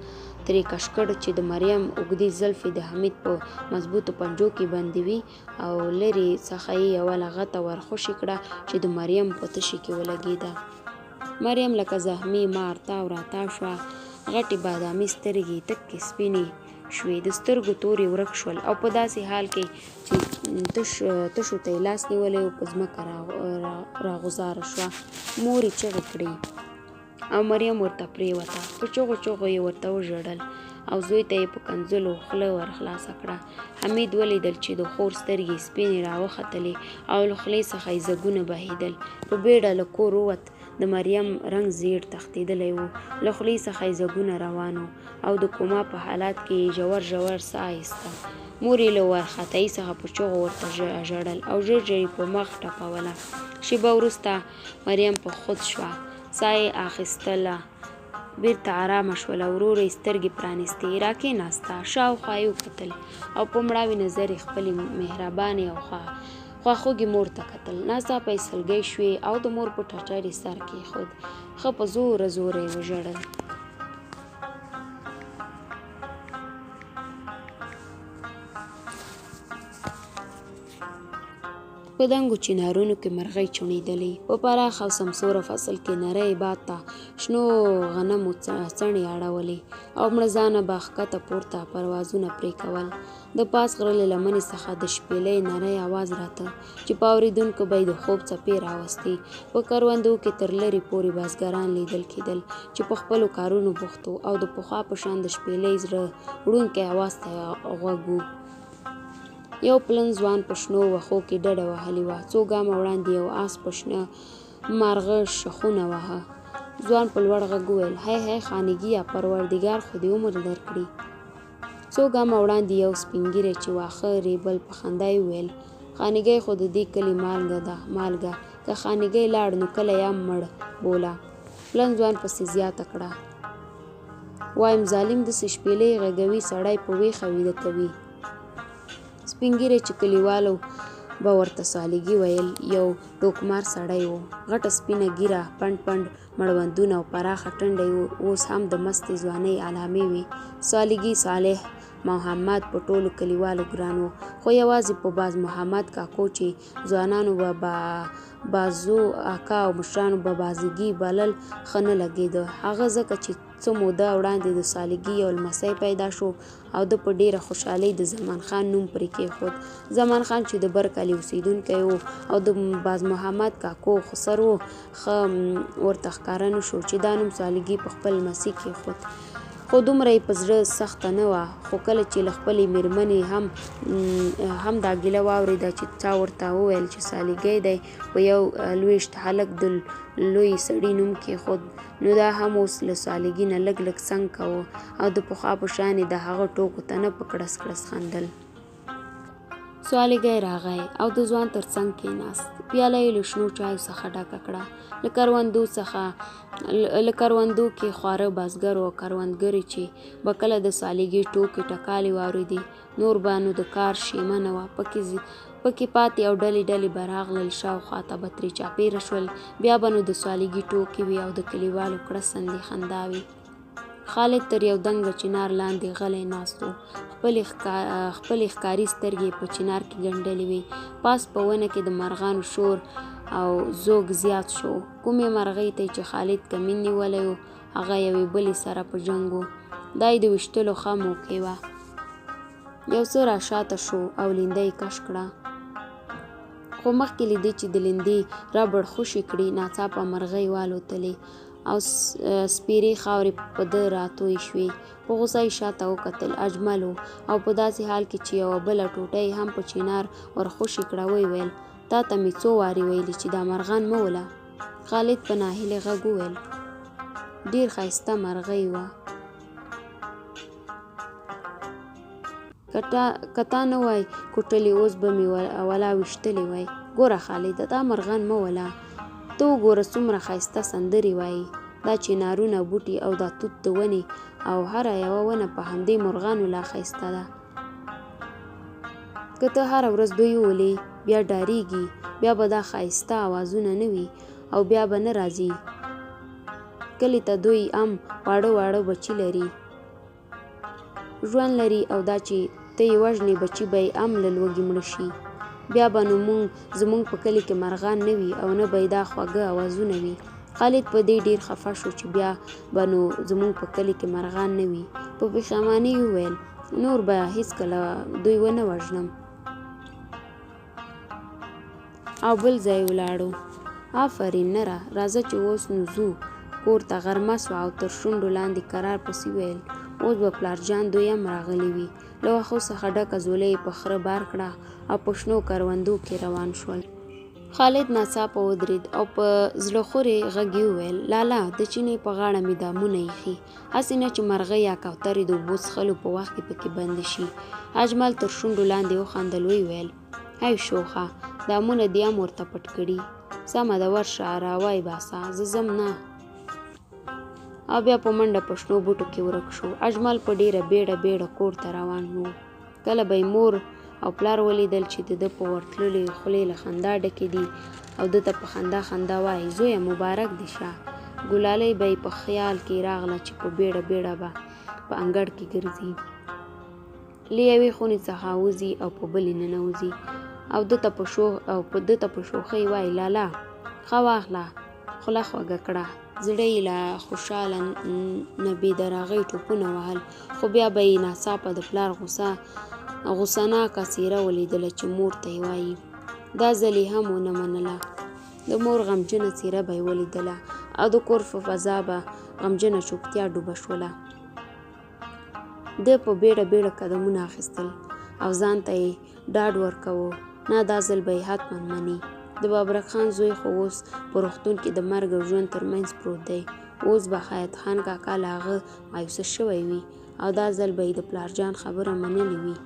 ترې کش کړ چې د مریم اوږدې زلفې د حمید په مضبوطو پنجو کې بندې وې او لرې څخه یې یوه لغته ورخوشې کړه چې د مریم په تشې کې ولګېده. مریم لکه زخمي مار تاو راتاو شوه، غټې بادامي سترګې یې تکې سپینې شوې، د سترګو تور یې ورک شول او په داسې حال کې چې تشو ته یې لاس نیولی و، په ځمکه راغوځاره شوه. مور یې چغې کړې او مریم ورته پرېوته، په چغو چغو یې ورته وژړل او زوی ته یې په کنځلو خوله ورخلاصه کړه. حمید ولیدل چې د خور سترګې سپینې راوختلې او له خولې څخه یې ځګونه بهېدل. په بیړه له کور ووت. د مریم رنګ زیړ تښتېدلی و، له خولې څخه یې ځګونه روان وو او د کوما په حالت کې یې ژور ژور ساه ایسته. مور یې له وارخطایۍ څخه په چغو ورته ژړل او ژر ژر یې په مخ ټپوله. شېبه وروسته مریم په خود شوه، ساه یې اخیستله. بیرته آرامه شوله، ورو ورو یې سترګې پرانیستې، راکېناسته، شاوخوا یې وکتل او په مړاوي نظر یې خپلې مهربانې او خواخوږې مور ته کتل. ناڅاپه یې سلګۍ شوې او د مور په ټټر یې سر کېښود، ښه په زوره زوره یې وژړل. په دنګو چنارونو کې مرغۍ چوڼېدلې. په پراخه او سمسوره فصل کې نری باد ته شنو غنمو څڼې اړولې او مړزانه به ښکته پورته پروازونه پرې کول. د پاس غره له لمنې څخه د شپېلۍ نری اواز راته چې په اورېدونکو به یې د خوب څپې راوستې. په کروندو کې تر لرې پورې بزګران لیدل کېدل چې په خپلو کارونو بوخت وو او د پخوا په شان د شپېلۍ زړه وړونکي اواز ته غوږ وو. یو پلن ځوان په شنو وښو کې ډډه وهلې وه. څو ګامه وړاندې یو آس په شنه مارغه شخونه واهه. ځوان په لوړ غږ وویل: هی هی خانګیه، پروردګار خو دې عمر درکړي. څو ګامه وړاندې یو سپین ږیری چې واښه ریبل په خندا یې وویل: خانګی خو د دې کلي مالګه ده، مالګه. که خانګی لاړ نو کلی هم مړ بوله. پلن ځوان پسې زیاته کړه: وایم ظالم دسې شپېلۍ غږوي سړی په ویښه ویده کوي. سپین ږیری چې کلیوالو به ورته سالګي ویل، یو ټوکمار سړی و. غټه سپینه ږیره، پنډ پنډ مړوندونه او پراخه ټنډه یې اوس هم د مستې ځوانۍ علامې وې. سالګي صالح محمد په ټولو کلیوالو ګران و، خو یوازې په باز محمد کاکو چې ځوانانو به بازو اکا او مشرانو به بازګي بلل، ښه نه لګېده. هغه ځکه چې څه موده وړاندې د سالګي یو لمسی پیدا شو او ده په ډېره خوشحالۍ د زمان خان نوم پرې کېښود. زمان خان چې د بر کلي اوسېدونکی و او د باز محمد کاکو خسر و، ښه ورته ښکاره نه شو چې دا نوم سالګي په خپل لمسي کېښود. خو دومره یې په زړه سخته نه وه. خو کله چې له خپلې مېرمنې هم هم دا ګیله واورېده چې چا ورته وویل چې سالګی دی په یو لوېشت هلک د لوی سړي نوم کېښود، نو دا هم اوس له سالګي نه لږ لږ څنګ کاوه او د پخوا په شان یې د هغه ټوکو ته نه په کړس کړس خندل. سوالګی راغی او د ځوان تر څنګ کېناست. پیاله یې له شنو چایو څخه ډکه کړه. له کروندو څخه له کروندو کې خواره بزګرو او کروندګرې چې به کله د سالګي ټوکې ټکالې واورېدې، نور به نو د کار شیمه نه وه پکې پاتې او ډلې ډلې به راغلل، شاوخوا ته به ترې چاپېره شول. بیا به نو د سوالګي ټوکې وې او د کلیوالو کړسندې خنداوې. خالد تر یو دنګ چنار لاندې غلی ناست و. خپلې ښکاري سترګې یې په چنار کې ګنډلې وې. پاس په ونه کې د مرغانو شور او زوږ زیات شو. کومې مرغۍ ته چې خالد کمین نیولی و، هغه یوې بلې سره په جنګ و. دا یې د ویشتلو ښه موقع وه. یو څه راشاته شو او لینده یې کش کړه. خو مخکې له دې چې د لیندې ربړ خوشې کړي، ناڅاپه مرغۍ والوتلې او سپېرې خاورې په ده راتوی شوې. په غوسه یې شاته وکتل، اجمل و او په داسې حال کې چې یوه بله ټوټه یې هم په چنار ورخوشې کړه، ویې ویل، تا ته مې څو وارې ویلي چې دا مرغان مه وله. خالد په ناهیلي غږ وویل، ډېر ښایسته مرغۍ وه. که تا نه وای کوټلې اوس به مې ولا ویشتلې وای. ګوره خالده دا مرغان مه وله. ته وګوره څومره ښایسته سندرې وایي. دا چنارونه، بوټي او دا توت د ونې او هره یوه ونه په همدې مرغانو لا ښایسته ده. که ته هره ورځ دوی وولې بیا ډاریږي، بیا به دا ښایسته اوازونه نه وي او بیا به نه راځي کلي ته. دوی ام واړه واړه بچي لري، ژوند لري او دا چې ته یې وژنې بچي به یې ام له لوږې مړه شي. بیا به نو مونږ زمونږ په کلي کې مرغان نه وي او نه به یې دا خواږه اوازونه وي. خالد په دې ډېر خفه شو چې بیا به نو زمونږ په کلي کې مرغان نه وي. په پښیمانۍ یې وویل، نور به هېڅکله دوی ونه وژنم. او بل ځای ولاړو. آفرین نره، راځه چې اوس نو ځو کور ته. غرمه سوه او تر شونډو لاندې کرار پسې وویل، اوس به پلار جان دوی هم راغلي وي. له واښو څخه ډکه ځولۍ یې په خره بار کړه او په شنو کروندو کې روان شول. خالد ناڅاپه ودرېد او په زړه خورې غږ یې وویل، لالا، د چینې په غاړه مې دامونه ایښي، هسې نه چې مرغۍ یا کوترې د اوبو څښلو په وخت کې پکې بندې شي. اجمل تر شونډو لاندې وخندل، ویې ویل، ای شوخه، دامونه دې هم ورته پټ کړي. سمه ده، ورشه راویې باسه، زه ځم نه. او بیا په منډه په شنو بوټو کې ورک شو. اجمل په ډېره بېړه بېړه کور ته روان و. کله به یې مور او پلار ولیدل چې د ده په ورتللو یې خولې له خندا ډکې دي او ده ته په خندا خندا وایي، زویه مبارک دې شه. ګلالۍ به یې په خیال کې راغله چې په بېړه بېړه به په انګړ کې ګرځي، له یوې خونې څخه وځي او په بلې ننوځي او ده ته په شوخ او په ده ته په شوخۍ وایي، لالا ښه واخله، خوله خوږه کړه. زړه یې له خوشحاله نه بې دراغۍ ټوپونه وهل، خو بیا به یې ناڅاپه د پلار غوسه غوسه ناکه څېره ولیدله چې مور ته یې وایي. دا ځل یې هم ونه منله. د مور غمجنه څېره به یې ولیدله او د کور په فضا به غمجنه چوپتیا ډوبه شوله. ده په بیړه بیړه قدمونه اخیستل او ځان ته یې ډاډ ورکاوه، نه دا ځل به یې حتما مني. د ببرک خان زوی خو اوس په روغتون کې د مرګ او ژوند تر منځ پروت دی. اوس به حیات خان کاکا له هغه مایوسه شوی وي او دا ځل به یې د پلار جان خبره منلې وي.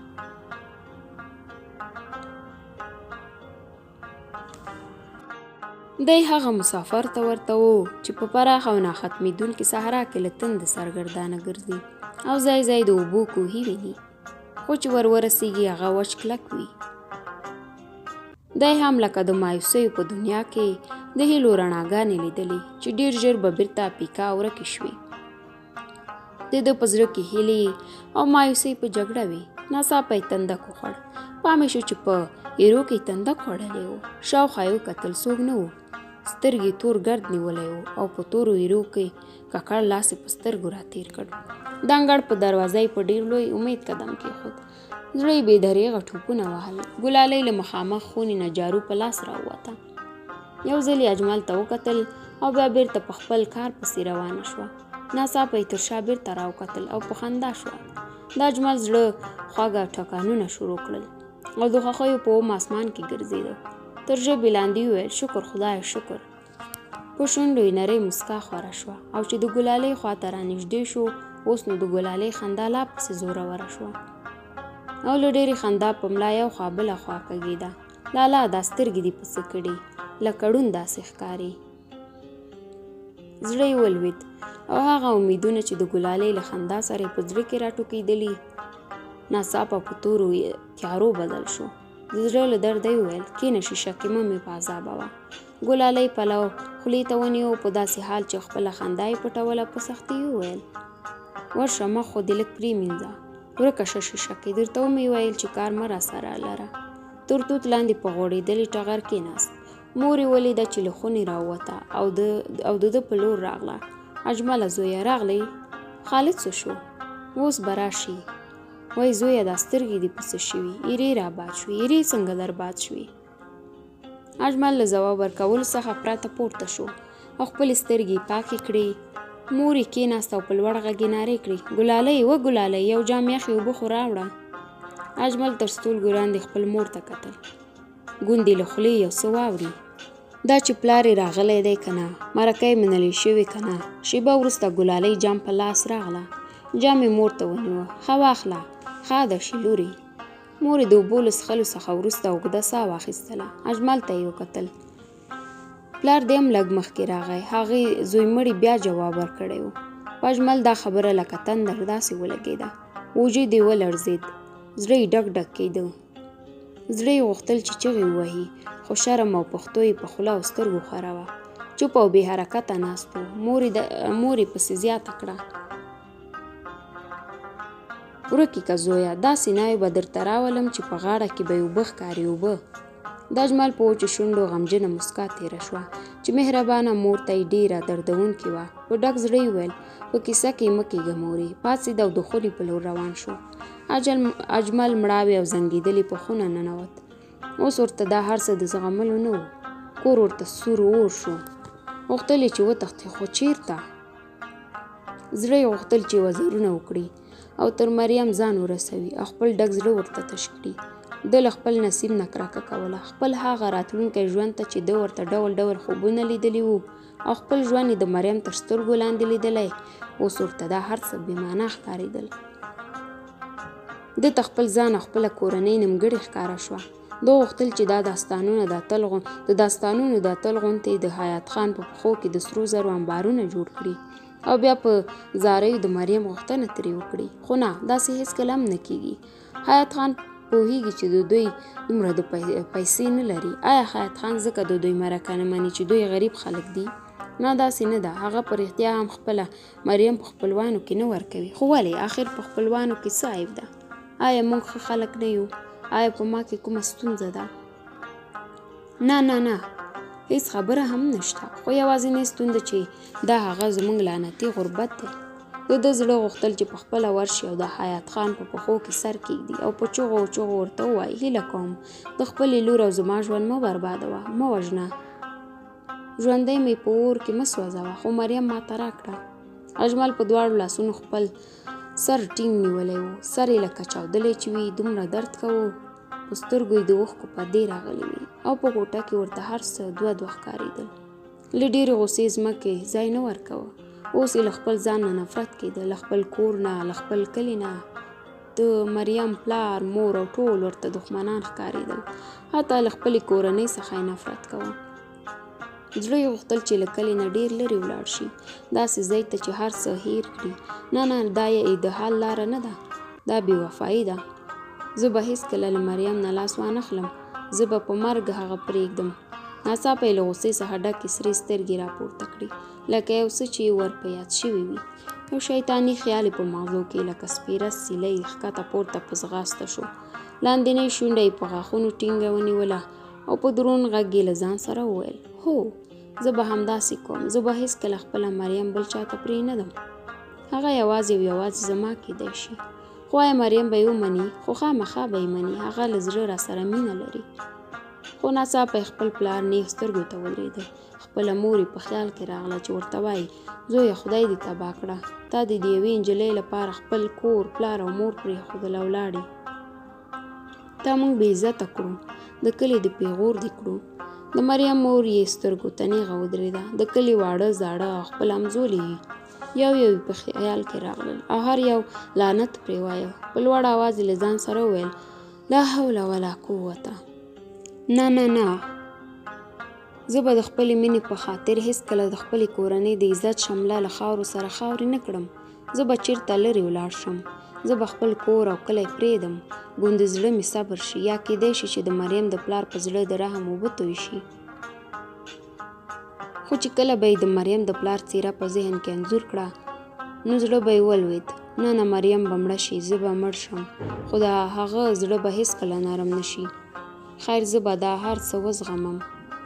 دی هغه مسافر ته ورته و چې په پراخه او ناختمېدونکې صحرا کې له تندې سرګردانه ګرځي او ځای ځای د اوبو کوهي ویني، خو چې ور ورسېږي هغه وچ کلک وي. دی هم لکه د مایوسیو په دنیا کې د هیلو رڼاګانې لیدلې چې ډېر ژر به بیرته پیکه او ورکې شوې. د ده په زړه کې هیلې او مایوسۍ په جګړه وې. ناڅاپه یې تندک وخوړ. پام یې شو چې په ایرو کې تندک خوړلی و. شاوخوا یې وکتل، څوک نه و. سترګې تور ګرد نیولی و او په تورو ایرو کې ککړ لاس یې په سترګو راتېر کړ. د انګړ په دروازه یې په ډېر لوی امید قدم کېښود. زړه یې بې درېغه ټوپونه وهل. ګلالۍ له مخامخ خونې نه جارو په لاس راووته. یو ځل یې اجمل ته وکتل او بیا بیرته په خپل کار پسې روانه شوه. ناڅاپه یې تر شا بیرته راوکتل او په خندا شوه. د اجمل زړه خوږه ټکانونه شروع کړل او د خوښیو په اوم اسمان کې ګرځېده. تر ژبې لاندې وویل، شکر خدایه شکر. په شونډو یې نرۍ مسکا خوره شوه او چې د ګلالۍ خواته رانږدې شو، اوس نو د ګلالۍ خندا لا پسې زوروره شوه او له ډېرې خندا په ملا یو خوا بله خوا کږېده. لالا دا سترګې دې په څه کړي، لکه ړوند داسې ښکاري. زړه یې ولوېد او هغه امیدونه چې د ګلالۍ له خندا سره یې په زړه کې راټوکېدلي، ناڅاپه په تورو تیارو بدل شو. د زړه له درده یې وویل، کښېنه شیشه کې مه مې په عذابوه. ګلالۍ پلو خولې ته ونیو، په داسې حال چې خپله خندا یې پټوله، په سختۍ یې وویل، ورشه مخ خو دې لږ پرېمینځه. ورکه شه شیشه کې، درته ومې ویل چې کار مه راسره لره. تر توت لاندې په غوړېدلي ټغر کېناست. مور یې ولیده چې له خونې راووته او د او د ده په لور راغله. اجمله زویه راغلی؟ خالد څه شو؟ اوس به راشي. وای زویه دا سترګې دې په څه شوي؟ ایرې را باد شوې. ایرې څنګه در باد شوې؟ اجمل له ځواب ورکولو څخه پرته پورته شو او خپلې سترګې یې پاکې کړې. مور یې کېناسته او په لوړ غږ یې نارې کړې، ګلالۍ وه ګلالۍ یو جام یخې اوبه خو راوړه. اجمل تر سترګو لاندې خپل مور ته کتل، ګوندې له خولې یو څه واوري. دا چې پلار یې راغلی دی که نه، مرکه یې منلې شوې که نه. شېبه وروسته ګلالۍ جام په لاس راغله. جام یې مور ته ونیوه. ښه واخله، ښاده شي لورې. مور یې د اوبو له څښلو څخه وروسته اوږده ساه واخیستله. اجمل ته یې وکتل. پلار دې هم لږ مخکې راغی. هغې زوی مړي بیا جواب ورکړی و. په اجمل دا خبره لکه تندر داسې ولګېده. وجود یې ولړزېد. زړه یې ډک ډک کېده. زړه یې غوښتل چې چغې ووهي، خو شرم او پښتو یې په خوله او سترګو خوره وه. چوپ او بې حرکته ناست و. مور یې پسې زیاته کړه. ورک یې که زویه، داسې ناوې به درته راولم چې په غاړه کې به یې اوبه ښکاري، اوبه. د اجمل په وچو شونډو غمجنه موسکا تېره شوه چې مهربانه مور ته یې ډېره دردونکې وه. په ډک زړه یې وویل، په کیسه کې مه کېږه مورې. پاڅېد او د خونې په لور روان شو. اجمل مړاوی او زنګېدلی په خونه ننوت. اوس ورته دا هر څه د زغملو نه وو. کور ورته سور اور شو. غوښتل یې چې وتښتي، خو چېرته؟ زړه یې غوښتل چې وزرونه وکړي او تر مریم ځان ورسوي او خپل ډک زړه ورته تش کړي. ده له خپل نصیب نه کرکه کوله، خپل هغه راتلونکی ژوند ته چې ده ورته ډول ډول خوبونه لیدلي وو او خپل ژوند یې د مریم تر سترګو لاندې لیدلی، اوس ورته دا هر څه بې معنا ښکارېدل. ده ته خپل ځان او خپله کورنۍ نیمګړې ښکاره شوه. ده غوښتل چې دا داستانونه د اتل د داستانونو د اتل غوندې د حیات خان په پښو کې د سرو زرو انبارونه جوړ کړي او بیا په زاریو د مریم غوښتنه ترې وکړي. خو نه، داسې هېڅکله هم نه کېږي. حیات خان پوهیږي چې د دوی دومره د پیسې نه لري. آیا حیات خان ځکه د دوی مرکه نه مني چې دوی غریب خلک دي؟ نه، داسې نه ده. هغه په رښتیا هم خپله مریم په خپلوانو کې نه ورکوي. خو ولې؟ آخر په خپلوانو کې څه عیب ده؟ آیا موږ ښه خلک نه یو؟ آیا په ما کې کومه ستونزه ده؟ نه نه نه، هیڅ خبره هم نشته. خو یوازینۍ ستونزه چې دا هغه زموږ لعنتي غربت دی. د ده زړه غوښتل چې په خپله ورشي او د حیات خان په پښو کې سر کېږدي او په چغو چغو ورته ووایي، هیله کوم د خپلې لور او زما ژوند مه بربادوه، مه وژنه، ژوندی مې په اور کې مه سوځوه، خو مریم ماته راکړه. اجمل په دواړو لاسونو خپل سر ټینګ نیولی و. سر یې لکه چاودلی چې وي، دومره درد کوو. په سترګو یې د اوښکو پردې راغلې وې او په کوټه کې ورته هر څه دوه دوه ښکارېدل. له ډېرې غوسې ځمکې ځای نه ورکوه. اوس یې له خپل ځان نه نفرت کېده، له خپل کور نه، له خپل کلي نه. د مریم پلار، مور او ټول ورته دښمنان ښکارېدل. حتی له خپلې کورنۍ څخه یې نفرت کوه. زړه یې غوښتل چې له کلي نه ډېر لرې ولاړ شي، داسې ځای ته چې هر څه هېر کړي. نه نه، دا یې د حل لاره نه ده، دا بې وفایي ده. زه به هېڅکله له مریم نه لاس وانخلم، زه به په مرګ هغه پرېږدم. ناڅاپه یې له غوسې څخه ډکې سرې سترګې راپورته کړې، لکه یو څه چې یې ور په یاد شوي وي. یو شیطاني خیال یې په مغزو کې لکه سپېره سیلۍ ښکته پورته په ځغاسته شو. لاندینۍ شونډه یې په غاښونو ټینګه ونیوله او په دروند غږ یې له ځان سره وویل، هو، زه به همداسې کوم. زه به هېڅکله خپله مریم بل چاته پرې نه دم. هغه یوازې او یوازې زما کېدای شي. خو آیا مریم به یې ومني؟ خو خامخا به یې مني. هغه له زړه راسره مینه لري. خو ناڅاپه یې خپل پلار نېغ سترګو ته ودرېده. خپله مور یې په خیال کې راغله چې ورته وایي، زویه خدای دې تباه کړه، تا دې د یوې نجلۍ لپاره خپل کور، پلار او مور پرېښودل او لاړې. تا موږ بې عزته کړو، د کلي د پیغور دې کړو. د مریم مور یې سترګو ته نېغه ودرېده. د کلي واړه زاړه او خپل همزولي یې یو یو په خیال کې راغلل او هر یو لعنت پرې وایه. په لوړ اواز یې له ځان سره وویل، لا حول ولا قوته. نه نه نه، زه به د خپلې مینې په خاطر هېڅکله د خپلې کورنۍ د عزت شمله له خاورو سره خاورې نه کړم. زه به چېرته لرې ولاړ شم. زه به خپل کور او کلی پرېږدم، ګوندې زړه مې صبر شي، یا کېدای شي چې د مریم د پلار په زړه د رحم اوبه توی شي. خو چې کله به یې د مریم د پلار څېره په ذهن کې انځور کړه، نو زړه به یې ولوېد. نه نه، مریم به مړه شي، زه به مړ شم، خو د هغه زړه به هېڅکله نرم نه شي. خیر، زه به دا هر څه وزغمم،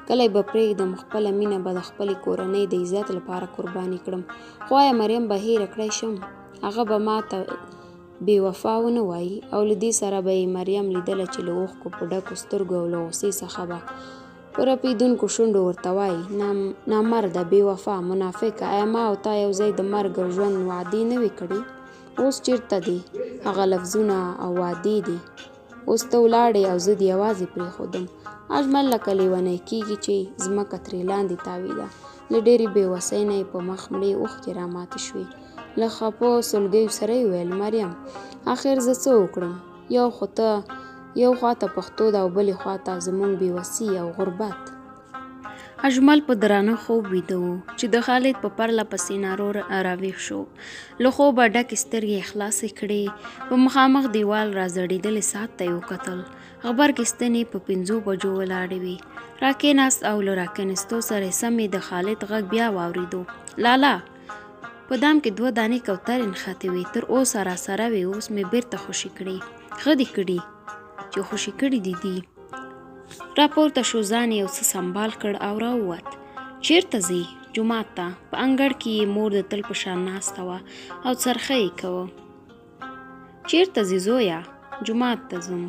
کلی به پرېږدم، خپله مینه به د خپلې کورنۍ د عزت لپاره قرباني کړم. خو آیا مریم به هېره کړای شم؟ هغه به ما ته بې وفا ونه وایي؟ او له دې سره به یې مریم لیدله چې له اوښکو په ډکو سترګو او له غوسې څخه به په رپېدونکو شونډو ورته وایي، نامرده، بې وفا، منافقه، آیا ما او تا یو ځای د مرګ او ژوند وعدې نه وې کړې؟ اوس چېرته دي هغه لفظونه او وعدې دي؟ اوس ته ولاړې او زه دې یوازې پرېښودم. اجمل لکه لیونی کېږي چې ځمکه ترې لاندې تاوېده. له ډېرې بې وسۍ نه یې په مخ مړې اوښکې راماتې شوې. له خپو سلګیو سره یې وویل، مریم، اخر زه څه وکړم؟ یو خو ته یو خواته پښتو ده او بلې خواته زموږ بې وسي او غربت. اجمل په درانه خوب ویده و چې د خالد په پرله پسې نارو راویښ شو. له خوبه ډکې سترګې یې خلاصې کړې، په مخامخ دیوال راځړېدلې ساعت ته یې وکتل. غبرګې ستنې په 5 بجو ولاړې وې. راکېناست او له راکېناستو سره سم یې د خالد غږ بیا واورېدو. لالا، په دام کې 2 دانې کوترې نښتې وې، تر اوسه راسره وې، اوس مې بېرته خوشې کړې. ښه دې کړي چې خوشې کړي دې دي. راپورته شو، ځان یې یو څه سمبال کړ او راووت. چېرته ځې؟ جومات ته. په انګړ کې یې مور د تل په شان ناسته وه او څرخه یې کوه. چېرته ځې زویه؟ جومات ته ځم.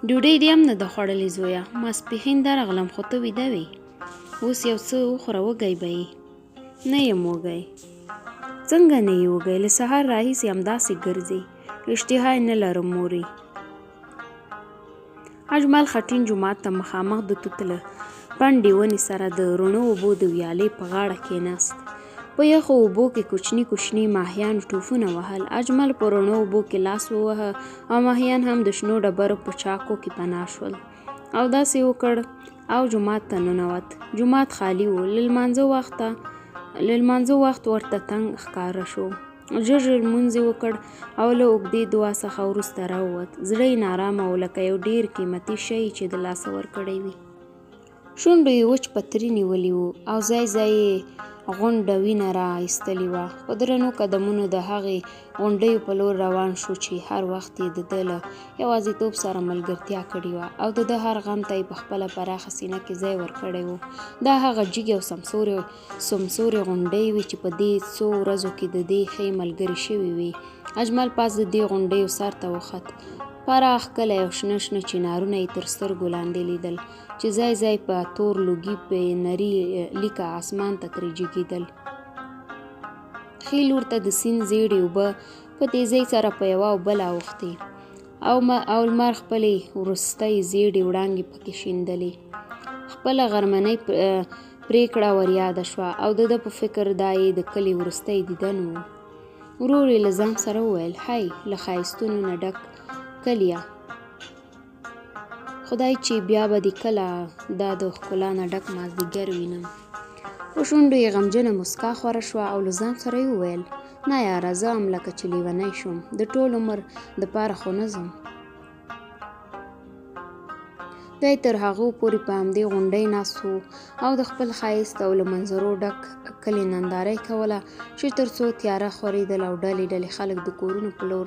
ډوډۍ دې هم نه ده خوړلې زویه؟ ماسپښین درغلم خو ته ویده وې. اوس یو څه وخوره، وږی به یې. نه یم وږی. څنګه نه یې وږی؟ له سهار راهیسې همداسې ګرځې. اشتها یې نه لرم مورې. اجمل خټین جومات ته مخامخ د توت له پنډې ونې سره د رڼو اوبو د ویالې په غاړه کېناست. په یخو اوبو کې کوچني کوچني ماهیانو ټوفونه وهل. اجمل په رڼو اوبو کې لاس ووهه او ماهیان هم د شنو ډبرو په چاکو کې پناه شول. او داسې وکړ او جومات ته ننوت. جومات خالي و. له لمانځه وخت ورته تنګ ښکاره شو. ژر ژر لمونځ یې وکړ او له اوږدې دعا څخه وروسته راووت. زړه یې نارامه و، لکه یو ډېر قیمتي شی چې د لاسه ورکړی وي. شونډو یې وچ پتري نیولي وو او ځای ځای یې غونډه وینه را ایستلې وه. په درنو قدمونو د هغې غونډیو په لور روان شو چې هر وخت یې د ده له یوازیتوب سره ملګرتیا کړې وه او د ده هر غم ته یې په خپله پراخه سینه کې ځای ورکړی و. دا هغه جګې او سمسورې غونډۍ وې چې په دې څو ورځو کې د دې ښې ملګرې شوې وې. اجمل پاس د دې غونډیو سر ته وخت. پراخ کلی او شنه شنه چنارونه یې تر سترګو لاندې لیدل چې ځای ځای په تور لوګي په نري لیکه آسمان ته ترې جګېدل. ښي لور ته د سیند زیړې اوبه په تیزۍ سره په یوه او بله اوښتې او لمر خپلې وروستۍ زیړې وړانګې پکې شیندلې. خپله غرمنۍ پرېکړه وریاده شوه او د ده په فکر دا یې د کلي وروستی دیدن و. ورور یې له ځان سره وویل: هی، له ښایستونو نه ډک کلیه، خدای چې بیا به دې کله دا د ښکلا نه ډک مازدیګر وینم. په شونډو یې غمجنه مسکا خوره شوه او له ځان سره یې وویل: نه یاره، زه هم لکه چې لیونی شوم، د ټول عمر دپاره خو نه ځم. دی تر هغو پورې په همدې غونډۍ ناست و او د خپل ښایست او له منظرو ډک کلي ننداره یې کوله چې تر څو تیاره خورېدل او ډلې ډلې خلک د کورونو په لور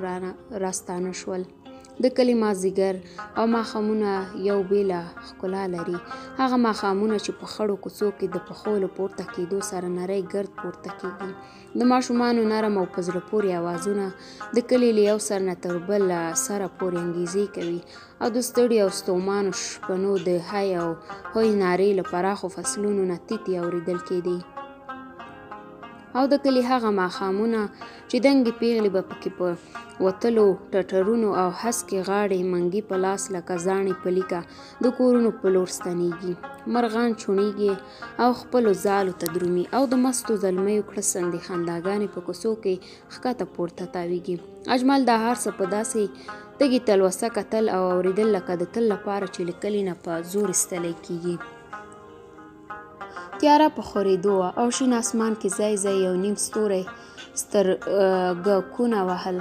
راستانه شول. د کلي مازدیګر او ماښامونه یو بېله ښکلا لري. هغه ماښامونه چې په خړو کوڅو کې د پښو له پورته کېدو سره نری ګرد پورته کېږي. د ماشومانو نرم او په زړه پورې اوازونه د کلي له یو سر نه تر بل سره پورې انګیزې کوي او د ستړي او ستومانو شپنو د هی او هوی نارې له پراخو فصلونو نه تیتې اورېدل کېدې. او د کلي هغه ماښامونه چې دنګې پیغلې به پکې په وتلو ټټرونو او هسکې غاړې منګي په لاس لکه زاڼې په لیکه د کورونو په لور ستنیږي، مرغان چوڼیږي او خپلو ځالو ته درومي او د مستو زلمیو کړسندې خنداګانې په کوڅو کې ښکته پورته تاویږي. اجمل دا هر څه په داسې تږي تلوسه کتل او اورېدل لکه د تل لپاره چې له کلي نه په زور ایستلی کیږي. تیاره په خورېدو وه او شین اسمان کې ځای ځای یو نیم ستوری سترګکونه وهل.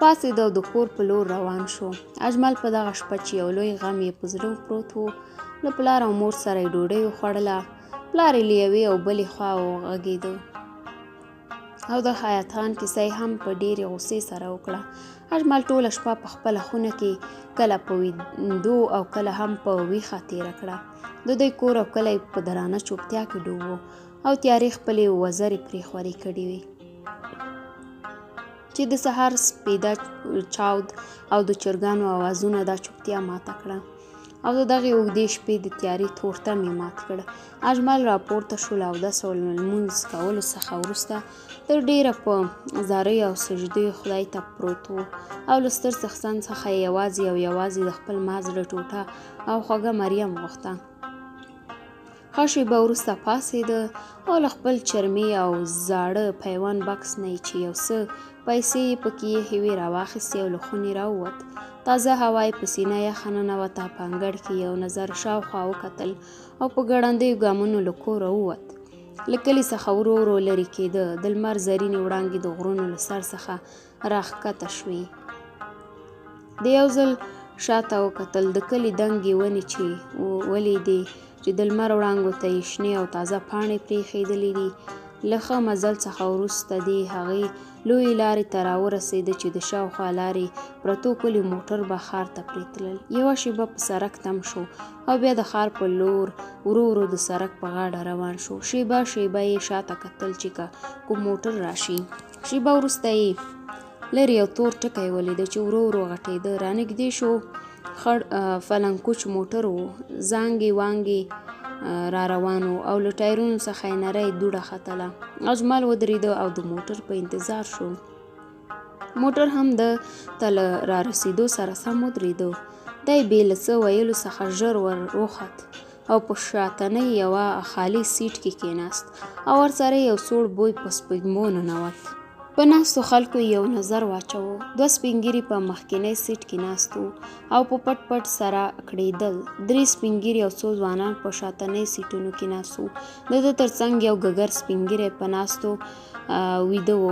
پاڅېد او د کور په لور روان شو. اجمل په دغه شپه چې یو لوی غم یې په زړه پروت و، له پلار او مور سره یې ډوډۍ وخوړله. پلار یې له یوې او بلې خوا وغږېده او د حیات خان کیسه یې هم په ډېرې غوسې سره وکړه. اجمل ټوله شپه په خپله خونه کې کله په ویندو او کله هم په ویښه تېره کړه. د دوی کور او کلی په درانه چوپتیا کې ډوب و او تیارې خپلې وزرې پرې خورې کړې وې چې د سهار سپېده چاود او د چرګانو اوازونه دا چوپتیا ماته کړه او د دغې اوږدې شپې د تیارې تورتم یې مات کړ. اجمل راپورته شو، له اودس او لمونځ کولو څخه وروسته تر ډېره په زاریو او سجدیو خدای ته پروت و او له ستر څښتن څخه یې یوازې او یوازې د خپل ما زړه ټوټه او خوږه مریم غوښته. ښه شېبه وروسته پاڅېده او له خپل چرمي او زاړه پیوند بکس نه یې چې یو څه پیسې یې پکې ایښې وې راواخیستې او له خونې راووت. تازه هوا یې په سینه یخه ننوته. په انګړ کې یو نظر شاوخوا وکتل او په ګړندیو ګامونو له کوره ووت. له کلي څخه ورو ورو لرې کېده. د لمر زرینې وړانګې د غرونو له سر څخه راښکته شوې. د یو ځل شاته وکتل، د کلي دنګې ونې چې ولیدې چې د لمر وړانګو ته یې شنې او تازه پاڼې پرېښېدلې دي. له ښه مزل څخه وروسته دی هغې لویې لارې ته راورسېده چې د شاوخوا لارې پرتو کلیو موټر به ښار ته پرې تلل. یوه شېبه په سړک تم شو او بیا د ښار په لور ورو ورو د سړک په غاړه روان شو. شېبه شېبه یې شاته کتل چې که کوم موټر راشي. شېبه وروسته یې لرې یو تور ټکی ولیده چې ورو ورو غټېده. رانږدې شو، خړ فلنکوچ موټر و، زانګې وانګې را روان و او له ټایرونو څخه یې نری دوړه ختله. اجمل ودرېده او د موټر په انتظار شو. موټر هم ده ته له رارسېدو سره سم ودرېده. دی بې له څه ویلو څخه ژر ور وخوت او په شاتنۍ یوه خالي سیټ کې کېناست او ورسره یو سوړ بوی په سپږمو ننوت. په ناستو خلکو یې یو نظر واچوه. دوه سپین ږیري په مخکینۍ سیټ کې ناست وو او په پټ پټ سره کړېدل. درې سپین ږیري او څو ځوانان په شاتنۍ سیټونو کې ناست وو. د ده تر څنګ یو ګګر سپین ږیری په ناستو ویده و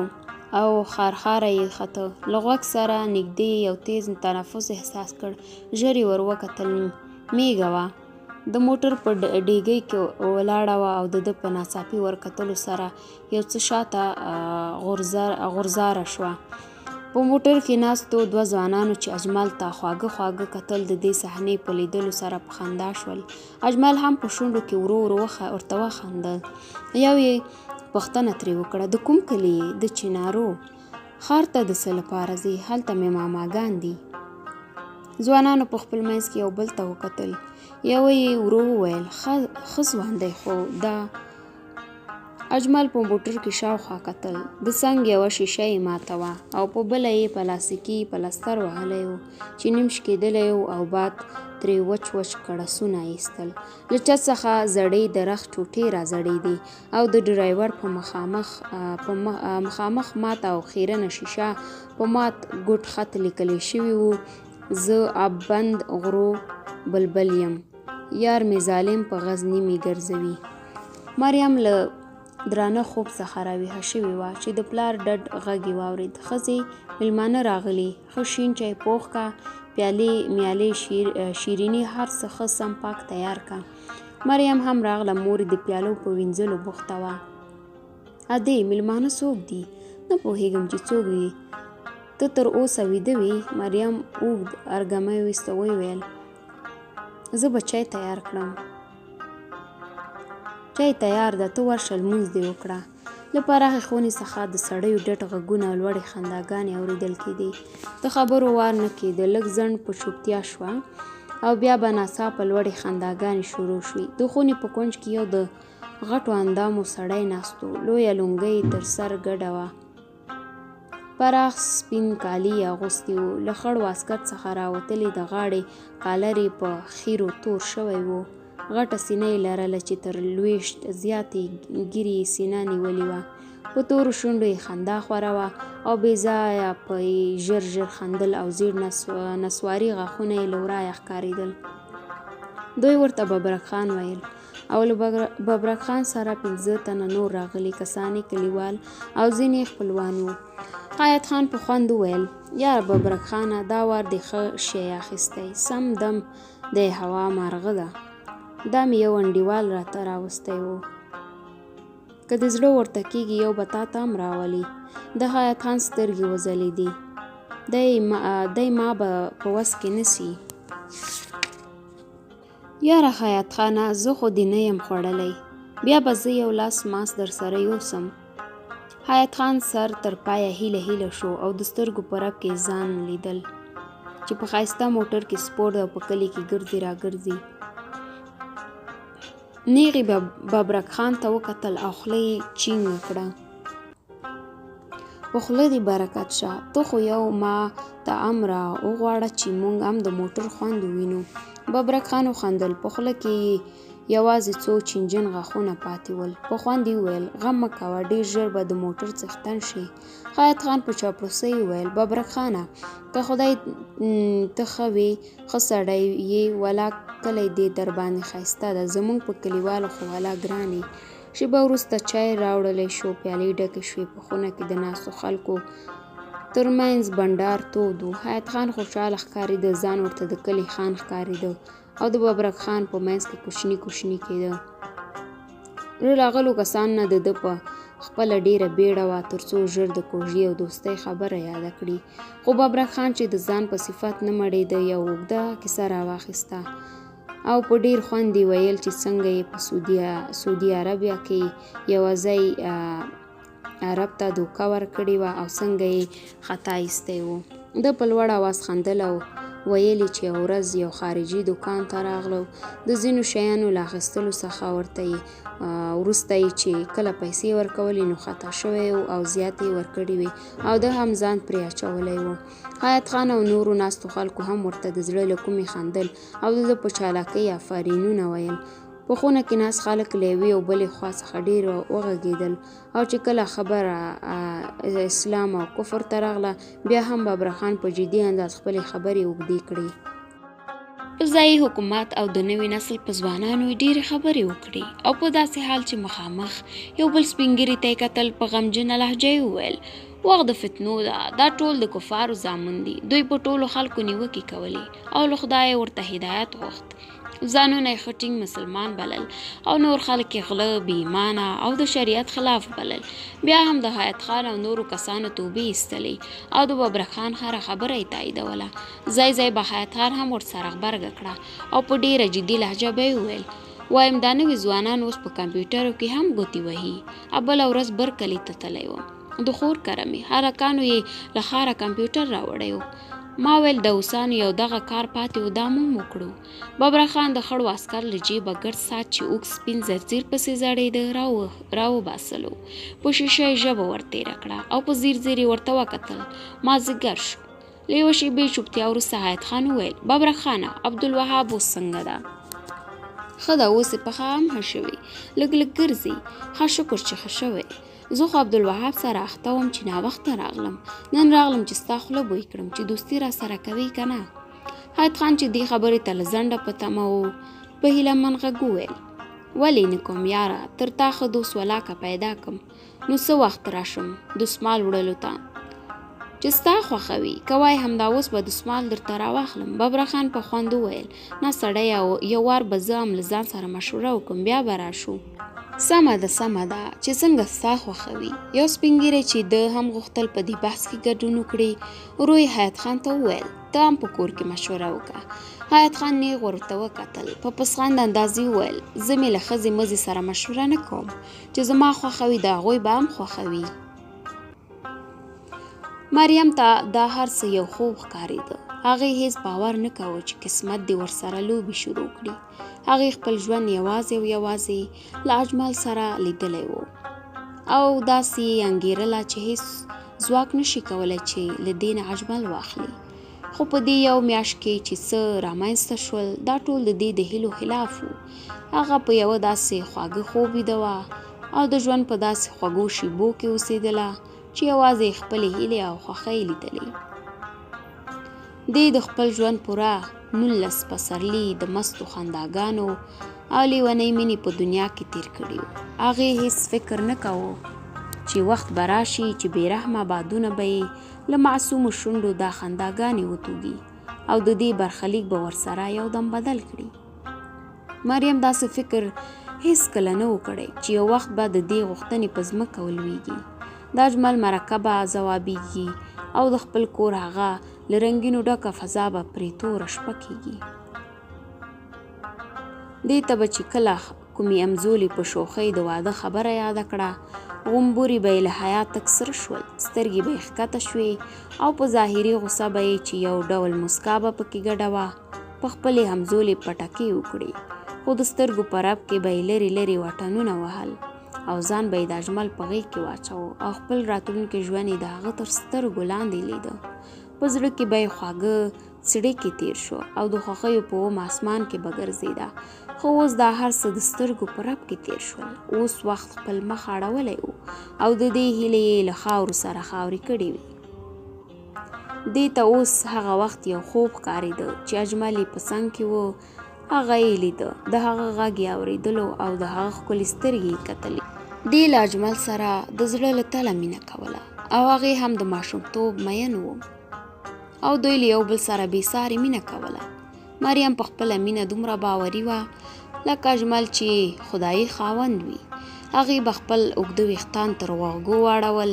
او خارخاره یې خته. له غوږ سره نږدې یې یو تېز تنفس احساس کړ. ژر یې ور وکتل، مېږه وه. د موټر په ډېګۍ کې ولاړه وه او د ده په ناڅاپي ورکتلو سره یو څه شاته غورځاره شوه. په موټر کې ناستو دوه ځوانانو چې اجمل ته خواږه خواږه کتل د دې صحنې په لیدلو سره په خندا شول. اجمل هم په شونډو کې ورو ورو ورته وخندل. یو یې پوښتنه ترې وکړه، د کوم کلي یې؟ د چنارو. ښار ته د څه لپاره ځې؟ هلته مې ماماګان دي. ځوانانو په خپل منځ کې یو بل ته وکتل. یوه یې ورو وویل، ښه ځوان دی خو دا. اجمل په موټر کې شاوخوا کتل. د څنګ یوه شیشه یې ماته وه او په بله یې پلاستیکي پلستر وهلی و چې نیم شکېدلی و او باد ترې وچ وچ کړسونه ایستل. له چت څخه زړې د رخت ټوټې راځړېدې او د ډرایور په مخامخ په مخامخ ماته او خیرنه شیشه په مات ګوټ خط لیکل شوي وو، زه اببند غرو بلبل یم، یار مې ظالم په غزني مې ګرځوي. مریم له درانه خوب څخه راویښه شوې وه چې د پلار ډډ غږ یې واورېد، ښځې مېلمانه راغلي، ښه شین چای پوخ که، پیالې میالې شیریني هر څه ښه سم پاک تیار که. مریم هم راغله، مور یې د پیالو په وینځلو بوخته وه. ادې، مېلمانه څوک دي؟ نه پوهېږم چې څوک دي، ته تر اوسه ویده وې؟ مریم اوږد ارږمی ویست او ویې ویل، زه به چای تیار کړم. چای تیار ده، ته ورشه لمونځ دې وکړه. له پراخې خونې څخه د سړیو ډډ غږونه او لوړې خنداګانې اورېدل کېدې. د خبرو وار نه کېده. لږ ځنډ په چوپتیا شوه او بیا به ناڅاپه لوړې خنداګانې شروع شوې. د خونې په کونج کې یو د غټو اندامو سړی ناست و. لویه لونګۍ یې تر سر ګډه وه. پراخ سپین کالي یې اغوستي وو. له خړ واسکټ څخه راوتلی د غاړې کالر یې په خیرو تور شوی و. غټه سینه یې لرله چې تر لوېشت زیاتې ږیرې یې سینه نیولې وه. په تورو شونډو یې خندا خوره وه او بې ځایه په یې ژر ژر خندل او زیړ نسواري غاښونه یې له ورایه ښکارېدل. دوی ورته ببرک خان ویل او له ببرک خان سره 5 تنه نور راغلي کسان یې کلیوال او ځینې یې خپلوان وو. حیات خان په خوند وویل، یاره ببرک خانه دا وار دې ښه شی اخیستی، سم دم دی هوا مارغه ده. دا مې یو انډیوال راته راوستی و. که دې زړه ورته کېږي یو به تا ته هم راولي. د حیات خان سترګې وځلېدې. دی ما به په وس کې نه سي. یاره حیات خانه زه خو دې نه یم خوړلی، بیا به زه یو لاس ماس درسره یوسم. حیات خان سر تر پایه هیله هیله شو او د سترګو په رپ کې ځان لیدل چې په ښایسته موټر کې سپور دی او په کلي کې ګرځي راګرځي. نیغ یې ببرک خان ته وکتل او خوله یې چینګه کړه. په خوله دې برکت شه، ته خو یو ما ته هم را وغواړه چې موږ هم د موټر خوند ووینو. ببرک خان وخندل، په خوله کې یې یوازې څو چینجن غاښونه پاتې ول. په خوند یې وویل، غم مه کوه، ډېر ژر به د موټر څښتن شې. حیات خان په چاپړوسۍ وویل، ببرک خانه که خدای ته ښه وې، ښه سړی یې، ولا کلی دې درباندې ښایسته ده، زموږ په کلیوالو خو ولا ګران یې. شېبه وروسته چای راوړل شو، پیالې ډکې شوې. په خونه کې د ناستو خلکو تر منځ بنډار تود و. حیات خان خوشحاله ښکارېده، ځان ورته د کلي خان ښکارېده او د ببرک خان په منځ کې کوچني کوچني کېده. له راغلو کسانو نه د ده په خپله ډېره بېړه وه تر څو ژر د کوژدې او دوستۍ خبره یاده کړي. خو ببرک خان چې د ځان په صفت نه مړېده، یوه اوږده کیسه راواخیسته او په ډېر خوند یې ویل چې څنګه یې په سعودي عربیا کې یوه ځای عرب ته دوکه ورکړې وه او څنګه یې خطا ایستی و. ده په لوړ اواز خندل او ویل یې چې یوه ورځ یو خارجي دوکان ته راغلو، د ځینو شیانو له اخیستلو څخه ورته یې وروسته یې چې کله پیسې ورکولې نو خطا شوی و او زیاتې یې ورکړې وې او ده هم ځان پرې اچولی و. حیات خان او نورو ناستو خلکو هم ورته د زړه له کومې خندل او د ده په چالاکۍ آفرینونه ویل. په خونه کې ناست خلک له یوې او بلې خوا څخه ډېر وغږېدل او چې کله خبره اسلام او کفر ته راغله بیا هم ببرخان په جدي انداز خپلې خبرې اوږدې کړې. په ځایي حکومت او د نوي نسل په ځوانانو یې ډېرې خبرې وکړې او په داسې حال چې مخامخ یو بل سپین ږیري ته یې کتل په غمجنه لهجه یې وویل وخت د فتنو ده، دا ټول د کفارو زامن دي، دوی په ټولو خلکو نیوکې کولې او له خدایه یې ورته هدایت غوښت. ځانونه یې ښه ټینګ مسلمان بلل او نور خلک یې غله، بې ایمانه او د شریعت خلاف بلل. بیا هم د حیات خان او نورو کسانو توبې ایستلې او د ببرک خان هره خبره یې تاییدوله. ځای ځای به حیات خان هم ورسره غبرګه کړه او په ډېره جدي لهجه به یې وویل، وایم دا نوي ځوانان اوس په کمپیوټرو کې هم ګوتې وهي. بله ورځ بر کلي ته تللی وم. د خور کره مې هلکانو یې له ښاره کمپیوټر راوړی و. ما ویل د اوسانو یو دغه کار پاتې و دا مو وکړو. ببره خان د خړو عسکر له جیبه ګرد ساعت چې اوږد سپین زرځیر پسې ځړېده راوباسلو. په شیشه یې ژبه ورتېره کړه او په ځیر ځیر یې ورته وکتل. مازدیګر شو. له یوه شېبې چوپتیا وروسته حیات خان وویل، ببرک خانه، عبدالوهاب اوس څنګه ده؟ ښه ده، اوس یې پښه هم ښه شوې، لږ لږ ګرځي. ښه شکر چې ښه شوی. زه خو عبدالوهاب سره اخته وم چې ناوخته راغلم. نن راغلم چې ستا خوله بوی کړم چې دوستي را سره کوې که نه. حیات خان چې دې خبرې ته له ځنډه په تمه و، په هیله من غږ وویل، ولې نه کوم یاره، تر تا ښه دوست ولاکه پیدا کم. نو څه وخت راشم دسمال وړلو ته؟ چې ستا خوښه وي، که وای همدا اوس به دسمال درته راواخلم. ببره خان په خوند وویل، نه سړیه، یو وار به زه هم له ځان سره مشوره وکړم، بیا به راشو. سمه ده، سمه ده، چې څنګه ستا خوښه وي. یو سپین ږیری چې ده هم غوښتل په دې بحث کې ګډون وکړي، ورو یې حیات خان ته وویل، ته هم په کور کې مشوره وکړه. حیات خان نیغ ورته وکتل، په پسخند انداز یې وویل، زه مې له ښځې مزې سره مشوره نه کوم، چې زما خوښه وي د هغوی به هم خوښه وي. مریم ته دا هر څه یو خوب ښکارېده. هغې هیڅ باور نه کاوه چې قسمت دې ورسره لوبې شروع کړي. هغې خپل ژوند یوازې او یوازې له اجمل سره لیدلی و او داسې یې انګېرله چې هیڅ ځواک نشي کولی چې له دې نه اجمل واخلي. خو په دې یو میاشت کې چې څه رامنځته شول دا ټول د دې د هیلو خلاف وو. هغه په یوه داسې خواږه خوب ویده وه او د ژوند په داسې خوږو شیبو کې اوسېدله چې یوازې یې خپلې هیلې او خوښۍ لیدلې. دې د خپل ژوند پوره 19 پسرلي د مستو خنداګانو او لیونۍ مینې په دنیا کې تیر کړي وو. هغې هیڅ فکر نه کاوه چې وخت به راشي چې بې رحمه بادونه به یې له معصومو شونډو دا خنداګانې وتوږي او د دې برخلیک به ورسره یو دم بدل کړي. مریم داسې فکر هیڅکله نه و کړی چې یو وخت به د دې غوښتنې په ځمکه ولویږي. د اجمل مرکه به ځوابیږي او د خپل کور هغه له رنګینو ډکه فضا به پرې توره شپه کیږي. دې ته به چې کله کومې امزولې په شوخۍ د واده خبره یاده کړه، غومبوري به یې له حیا تک سره شول، سترګې به یې ښکته شوې او په ظاهري غوسه به یې چې یو ډول موسکا به پکې ګډه وه، په خپلې همزولې پټکې وکړې، خو د سترګو په رپ کې به یې لرې لرې واټنونه وهل او ځان به یې د اجمل په غېږ کې واچاوه او خپل راتلونکی ژوند یې د هغه تر سترګو لاندې لیده. په زړه کې به یې خواږه څړیکې تېر شو او د خوښیو په اوم اسمان کې به ګرځېده، خو اوس دا هر څه د سترګو په رپ کې تېر شول. اوس وخت خپل مخ اړولی و او د دې هیلې یې له خاورو سره خاورې کړې وې. دې ته اوس هغه وخت یو خوب ښکارېده چې اجمل یې په څنګ کې و، هغه یې لیده، د هغه غږ یې اورېدلو او د هغه ښکلې سترګې یې کتلې. دې له اجمل سره د زړه له تله مینه کوله. او هغې هم د ماشومتوب مین و او دوی له یو بل سره بې سارې مینه کوله. مریم په خپله مینه دومره باوري وه لکه اجمل چې خدایي خاوند وي. هغې به خپل اوږده ویښتان تر غوږو واړول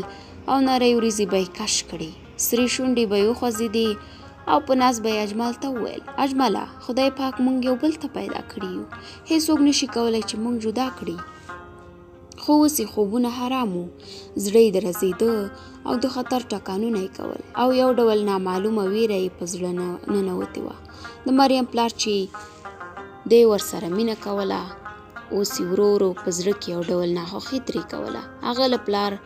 او نرۍ وریځې به یې کش کړې، سرې شونډې به یې وخوځېدې او په ناز به یې اجمل ته وویل: اجمله، خدای پاک مونږ یو بل ته پیدا کړي یو، هیڅوک نشي کولی چې مونږ جدا کړي. خو اوس یې خوبونه حرام وو، زړه یې درزېده او د خطر ټکانونه یې کول او یو ډول نامعلومه ویره یې په زړه ننوتې وه. د مریم پلار چې دی ورسره مینه کوله، اوس یې ورو ورو په زړه کې یو ډول ناخوښي ترې کوله. هغه له پلار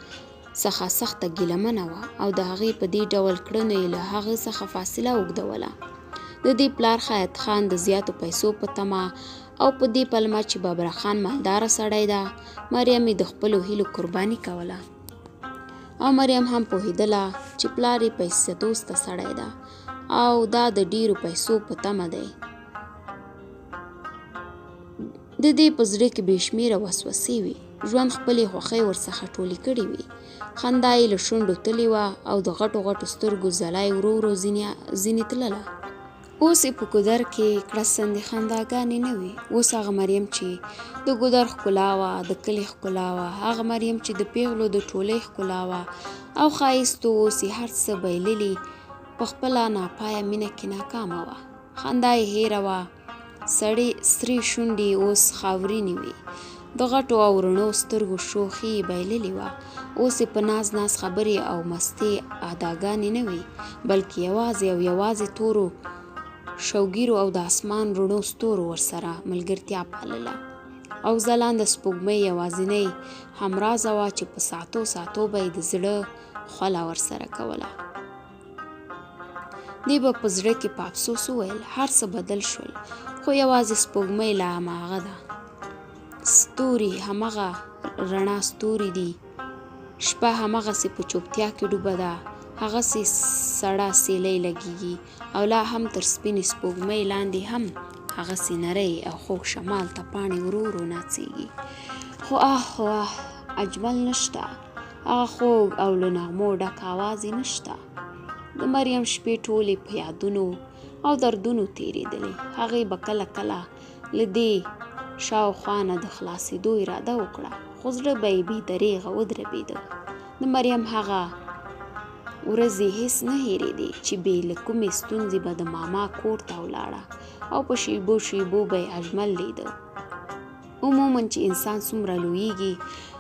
څخه سخته ګیله منه وه او د هغې په دې ډول کړنو یې له هغه څخه فاصله اوږدوله. د دې پلار خیاط خان د زیاتو پیسو په تمه او په دې پلمه چې ببره خان مالداره سړی ده، مریم یې د خپلو هیلو قرباني کوله. او مریم هم پوهېدله چې پلار یې پیسه دوسته سړی ده او دا د ډیرو پیسو په تمه دی. د دې په زړه کې بې شمېره وسوسې وې. ژوند خپلې خوښۍ ورڅخه ټولې کړې وې. خندا یې له شونډو تللې وه او د غټو غټو سترګو ځلا یې ورو ورو ځینې تلله. اوس یې په ګودر کې کړسندې خنداګانې نه وې. اوس هغه مریم چې د ګودر ښکلا وه، د کلي ښکلا وه، هغه مریم چې د پیغلو د ټولۍ ښکلا وه او ښایست و، اوس یې هر څه بایللي، په خپله ناپایه مینه کې ناکامه وه. خندا یې هېره وه. سړې سرې شونډې یې اوس خاورینې وې. د غټو او رڼو سترګو شوخي یې بایللې وه. اوس یې په ناز ناز خبرې او مستې اداګانې نه وې، بلکې یوازې او یوازې تورو شوګیرو او د اسمان رڼو ستورو ورسره ملګرتیا پالله. او ځلانده سپوږمۍ یوازینۍ همرازه وه چې په ساعتو ساعتو به یې د زړه خوله ورسره کوله. دې به په زړه کې په افسوس وویل، هر څه بدل شول، خو یوازې سپوږمۍ لا هماغه ده. ستوري هماغه رڼا ستوري دي. شپه هماغسې په چوپتیا کې ډوبه ده، هغسې سړه سیلۍ لګیږي او لا هم تر سپینې سپوږمۍ لاندې هم هغسې نری او خوږ شمال ته پاڼې ورو ورو ناڅیږي. خو آه، خو آه، اجمل نشته. هغه خوږ او له نغمو ډک اواز یې نشته. د مریم شپې ټولې په یادونو او دردونو تېرېدلې. هغې به کله کله له دې شاوخوا نه د خلاصېدو اراده وکړه، خو زړه به یې بې درېغه ودربېده. د مریم هغه ورځې هېڅ نه هېرېدې چې بې له کومې ستونزې به د ماما کور ته ولاړه او په شېبو شېبو به یې اجمل لیده. عموما چې انسان څومره لویږي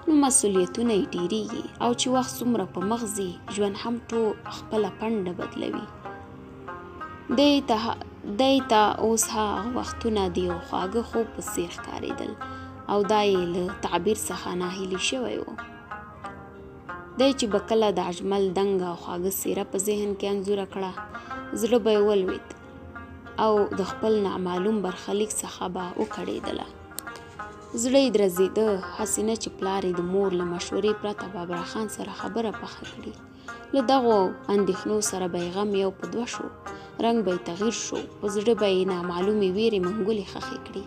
نو مسؤلیتونه یې ډیریږي او چې وخت څومره په مخ ځي ژوند هم ټو خپله پنډه بدلوي. دی ته دی ته اوس هغه وختونه د یو خواږه خوب په څیر ښکارېدل او دا یې له تعبیر څخه ناهیلی شوی و. دی چې به کله د اجمل دنګه او خواږه څیره په ذهن کې انځوره کړه، زړه به یې ولوېد او د خپل نامعلوم برخلیک څخه به وکړېدله. زړه یې درزېده، هسې نه چې پلار یې د مور له مشورې پرته بابرا خان سره خبره پخه کړي. له دغو اندېښنو سره به یې غم یو په دوه شو، رنګ به یې تغیر شو، په زړه به یې نامعلومې ویرې منګولې ښخې کړې.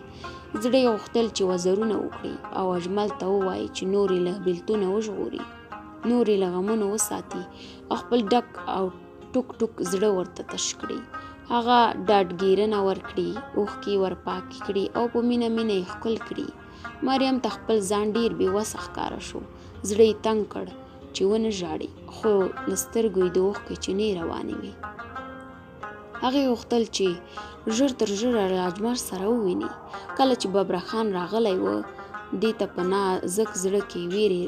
زړه یې غوښتل چې وزرونه وکړي او اجمل ته ووایي چې نور یې له بېلتونه وژغوري، نور یې له غمونو وساتي او خپل ډک او ټوک ټوک زړه ورته تش کړي. هغه ډاډګیرنه ورکړي، اوښکې ورپاکې کړي او په مینه مینه یې ښکل کړي. مریم ته خپل ځان ډیر بې وسه ښکاره شو. زړه یې تنګ کړ چې ونه ژاړي، خو له سترګو یې د اوښکې چینې روانې وې. هغې غوښتل چې ژر تر ژره له اجمل سره وویني. کله چې ببره خان راغلی و، دې ته په نازک زړه کې ویرې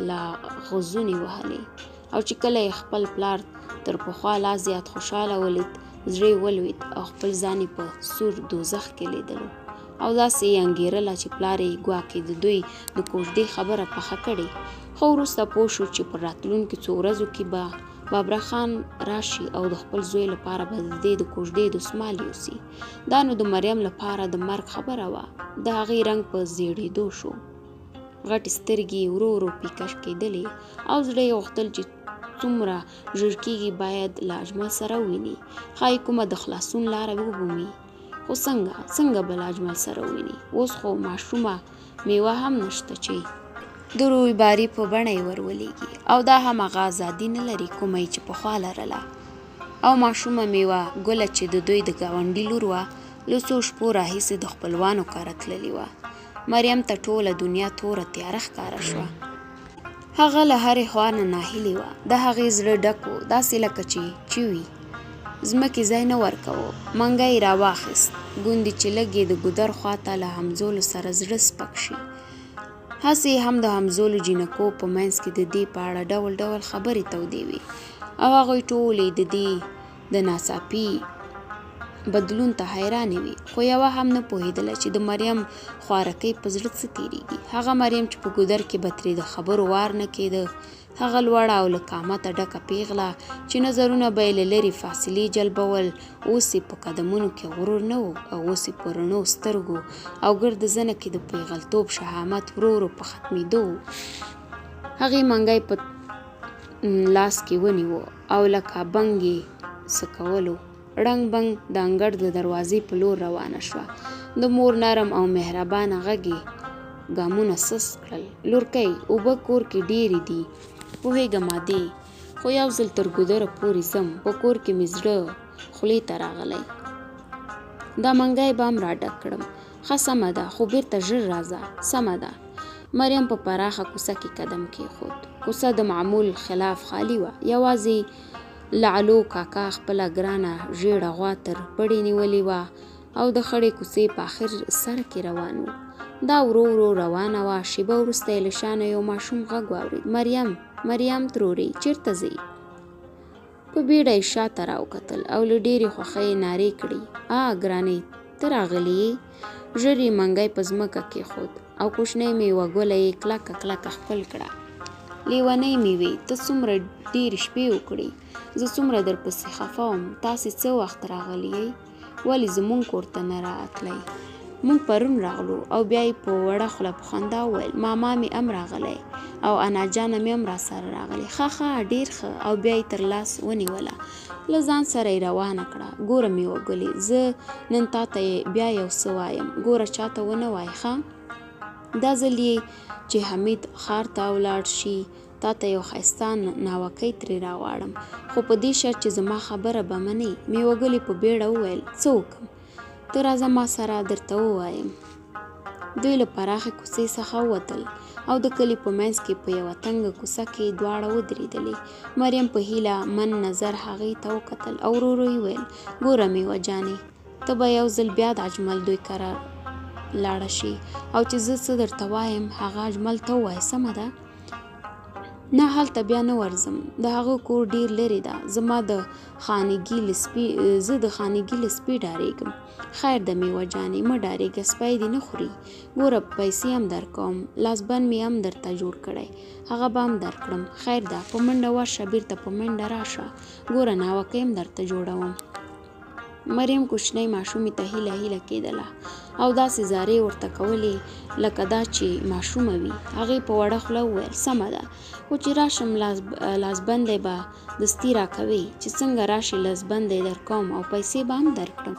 لا غزونې وهلې او چې کله یې خپل پلار تر پخوا لا زیات خوشحاله ولید، زړه یې ولوېد او خپل ځان یې په سور دوزخ کې لیدلو او داسې یې انګېرله چې پلار یې ګواکې د دوی د کوژدې خبره پخه کړې. خو وروسته پوه شو چې په راتلونکو څو ورځو کې به بابرا خان راشي او د خپل زوی لپاره به د دې د کوژدې دستمال یوسي. دا نو د مریم لپاره د مرګ خبره وه. د هغې رنګ په زیړېدو شو. غټې سترګې یې ورو ورو پیکه کېدلې او زړه یې غوښتل چې څومره ژر کېږي باید له اجمل سره وویني. ښایي کومه د خلاصون لاره ومومي. خو څنګه، څنګه به له اجمل سره وویني؟ اوس خو ماشومه میوه هم نشته چې د رویباري په بڼه یې ورولېږي او دا هم هغه ازادي نه لري کومه یې چې پخوا لرله. او ماشومه میوه ګله چې د دوی د ګاونډي لور وه، له څو شپو راهیسې د خپلوانو کره تللې وه. مریم ته ټوله دنیا توره تیاره ښکاره شوه. هغه له هرې خوا نه ناهیلې وه. د هغې زړه ډک و، داسې لکه چې چوي. ځمکې ځای نه ورکاوه. منګی یې راواخیست، ګوندې چې لږ یې د ګودر خوا ته له همزولو سره زړه سپک شي. هسې هم د همزولو جینکو په منځ کې د دې په اړه ډول ډول خبرې تودې وې او هغوی ټولې د دې د ناڅاپي بدلون ته حیرانې وې، خو یوه هم نه پوهېدله چې د مریم خوارکۍ په زړه څه تېرېږي. هغه مریم چې په ګودر کې به ترې د خبرو وار نه کېده، هغه لوړه او له قامته ډکه پېغله چې نظرونه به یې له لرې فاصلې جلبول، اوس یې په قدمونو کې غرور نه و او اوس یې په رڼو سترګو او ګرد زنه کې د پېغلتوب شهامت ورو ورو په ختمېدو و. هغې منګی په لاس کې ونیو او لکه بنګ یې څکولو. ړنګ بنګ د انګړ د دروازې په لور روانه شوه. د مور نرم او مهربانه غږ یې ګامونه سست کړل. لورکۍ، اوبه کور کې ډېرې دي. پوهېږم ادې، خو یو ځل تر ګودره پورې ځم، په کور کې مې زړه خولې ته راغلی. دا منګی به هم را ډک کړم. ښه سمه ده، خو بېرته ژر راځه. سمه ده. مریم په پراخه کوڅه کې قدم کېښود. کوڅه د معمول خلاف خالي وه. یوازې لعلو کاکا خپله ګرانه ژېړه غوا تر پړې نیولې وه او د خړې کوڅې په اخر سر کې روان و. دا ورو ورو روانه وه. شېبه وروسته یې له شانه یو ماشوم غږ واورېد، مریم! مریم ترورې! چېرته ځې؟ په بیړه یې شاته راوکتل او له ډېرې خوښۍ یې نارې کړې، آ ګرانې! ته راغلې یې؟ ژر یې منګی په ځمکه کېښود او کوچنۍ میوه ګله یې کلکه کلکه ښکل کړه. لیونۍ میوې، ته څومره ډېرې شپې وکړې، زه څومره درپسې خفه وم، تاسې څه وخت راغلي یئ؟ ولې زموږ کور ته نه راتلی؟ موږ پرون راغلو. او بیا یې په وړه خوله په خندا وویل، ماما مې ام راغلی او انا جانه مې ام راسره راغلې. ښه ښه ډېر ښه. او بیا یې تر لاس ونیوله، له ځان سره یې روانه کړه. ګوره میوه ګلې، زه نن تاته بیا یو څه وایم، ګوره چاته ونه وایې ښه؟ دا ځل یې چې حمید ښار ته ولاړ شي، تاته یو ښایسته ناوکۍ ترې راغواړم، خو په دې شرط چې زما خبره به منې. میوه ګلې په بیړه وویل، څه وکم؟ ته راځه ما سره درته ووایم. دوی له پراخې کوڅې څخه ووتل او د کلي په منځ کې په یوه تنګه کوڅه کې دواړه ودرېدلې. مریم په هیله من نظر هغې ته وکتل او ورو ورو یې وویل، ګوره میوه جانې، ته به یو ځل بیا د اجمل دوی کره لاړه شې او چې زه څه درته وایم هغه اجمل ته ووایه، سمه ده؟ نه، هلته بیا نه ورځم، د هغه کور ډېر لرې ده، زما د خانګي له سپي زه د خانګي له سپي ډارېږم. خیر ده میوه جانې، مه ډارېږه، سپی دې نه خوري. ګوره پیسې هم درکوم، لاسبند مې هم درته جوړ کړی، هغه به هم درکړم. خیر ده، په منډه ورشه، بېرته په منډه راشه، ګوره ناوکۍ هم درته جوړوم. مریم کوچنۍ ماشومې ته هیله هیله کېدله او داسې زارۍ ورته کولې لکه دا چې ماشومه وي. هغې په وړه خوله وویل، سمه ده، خو چې راشم لاسبندی به دستي راکوې، چې څنګه راشې لاسبندی درکوم او پیسې به هم درکړم.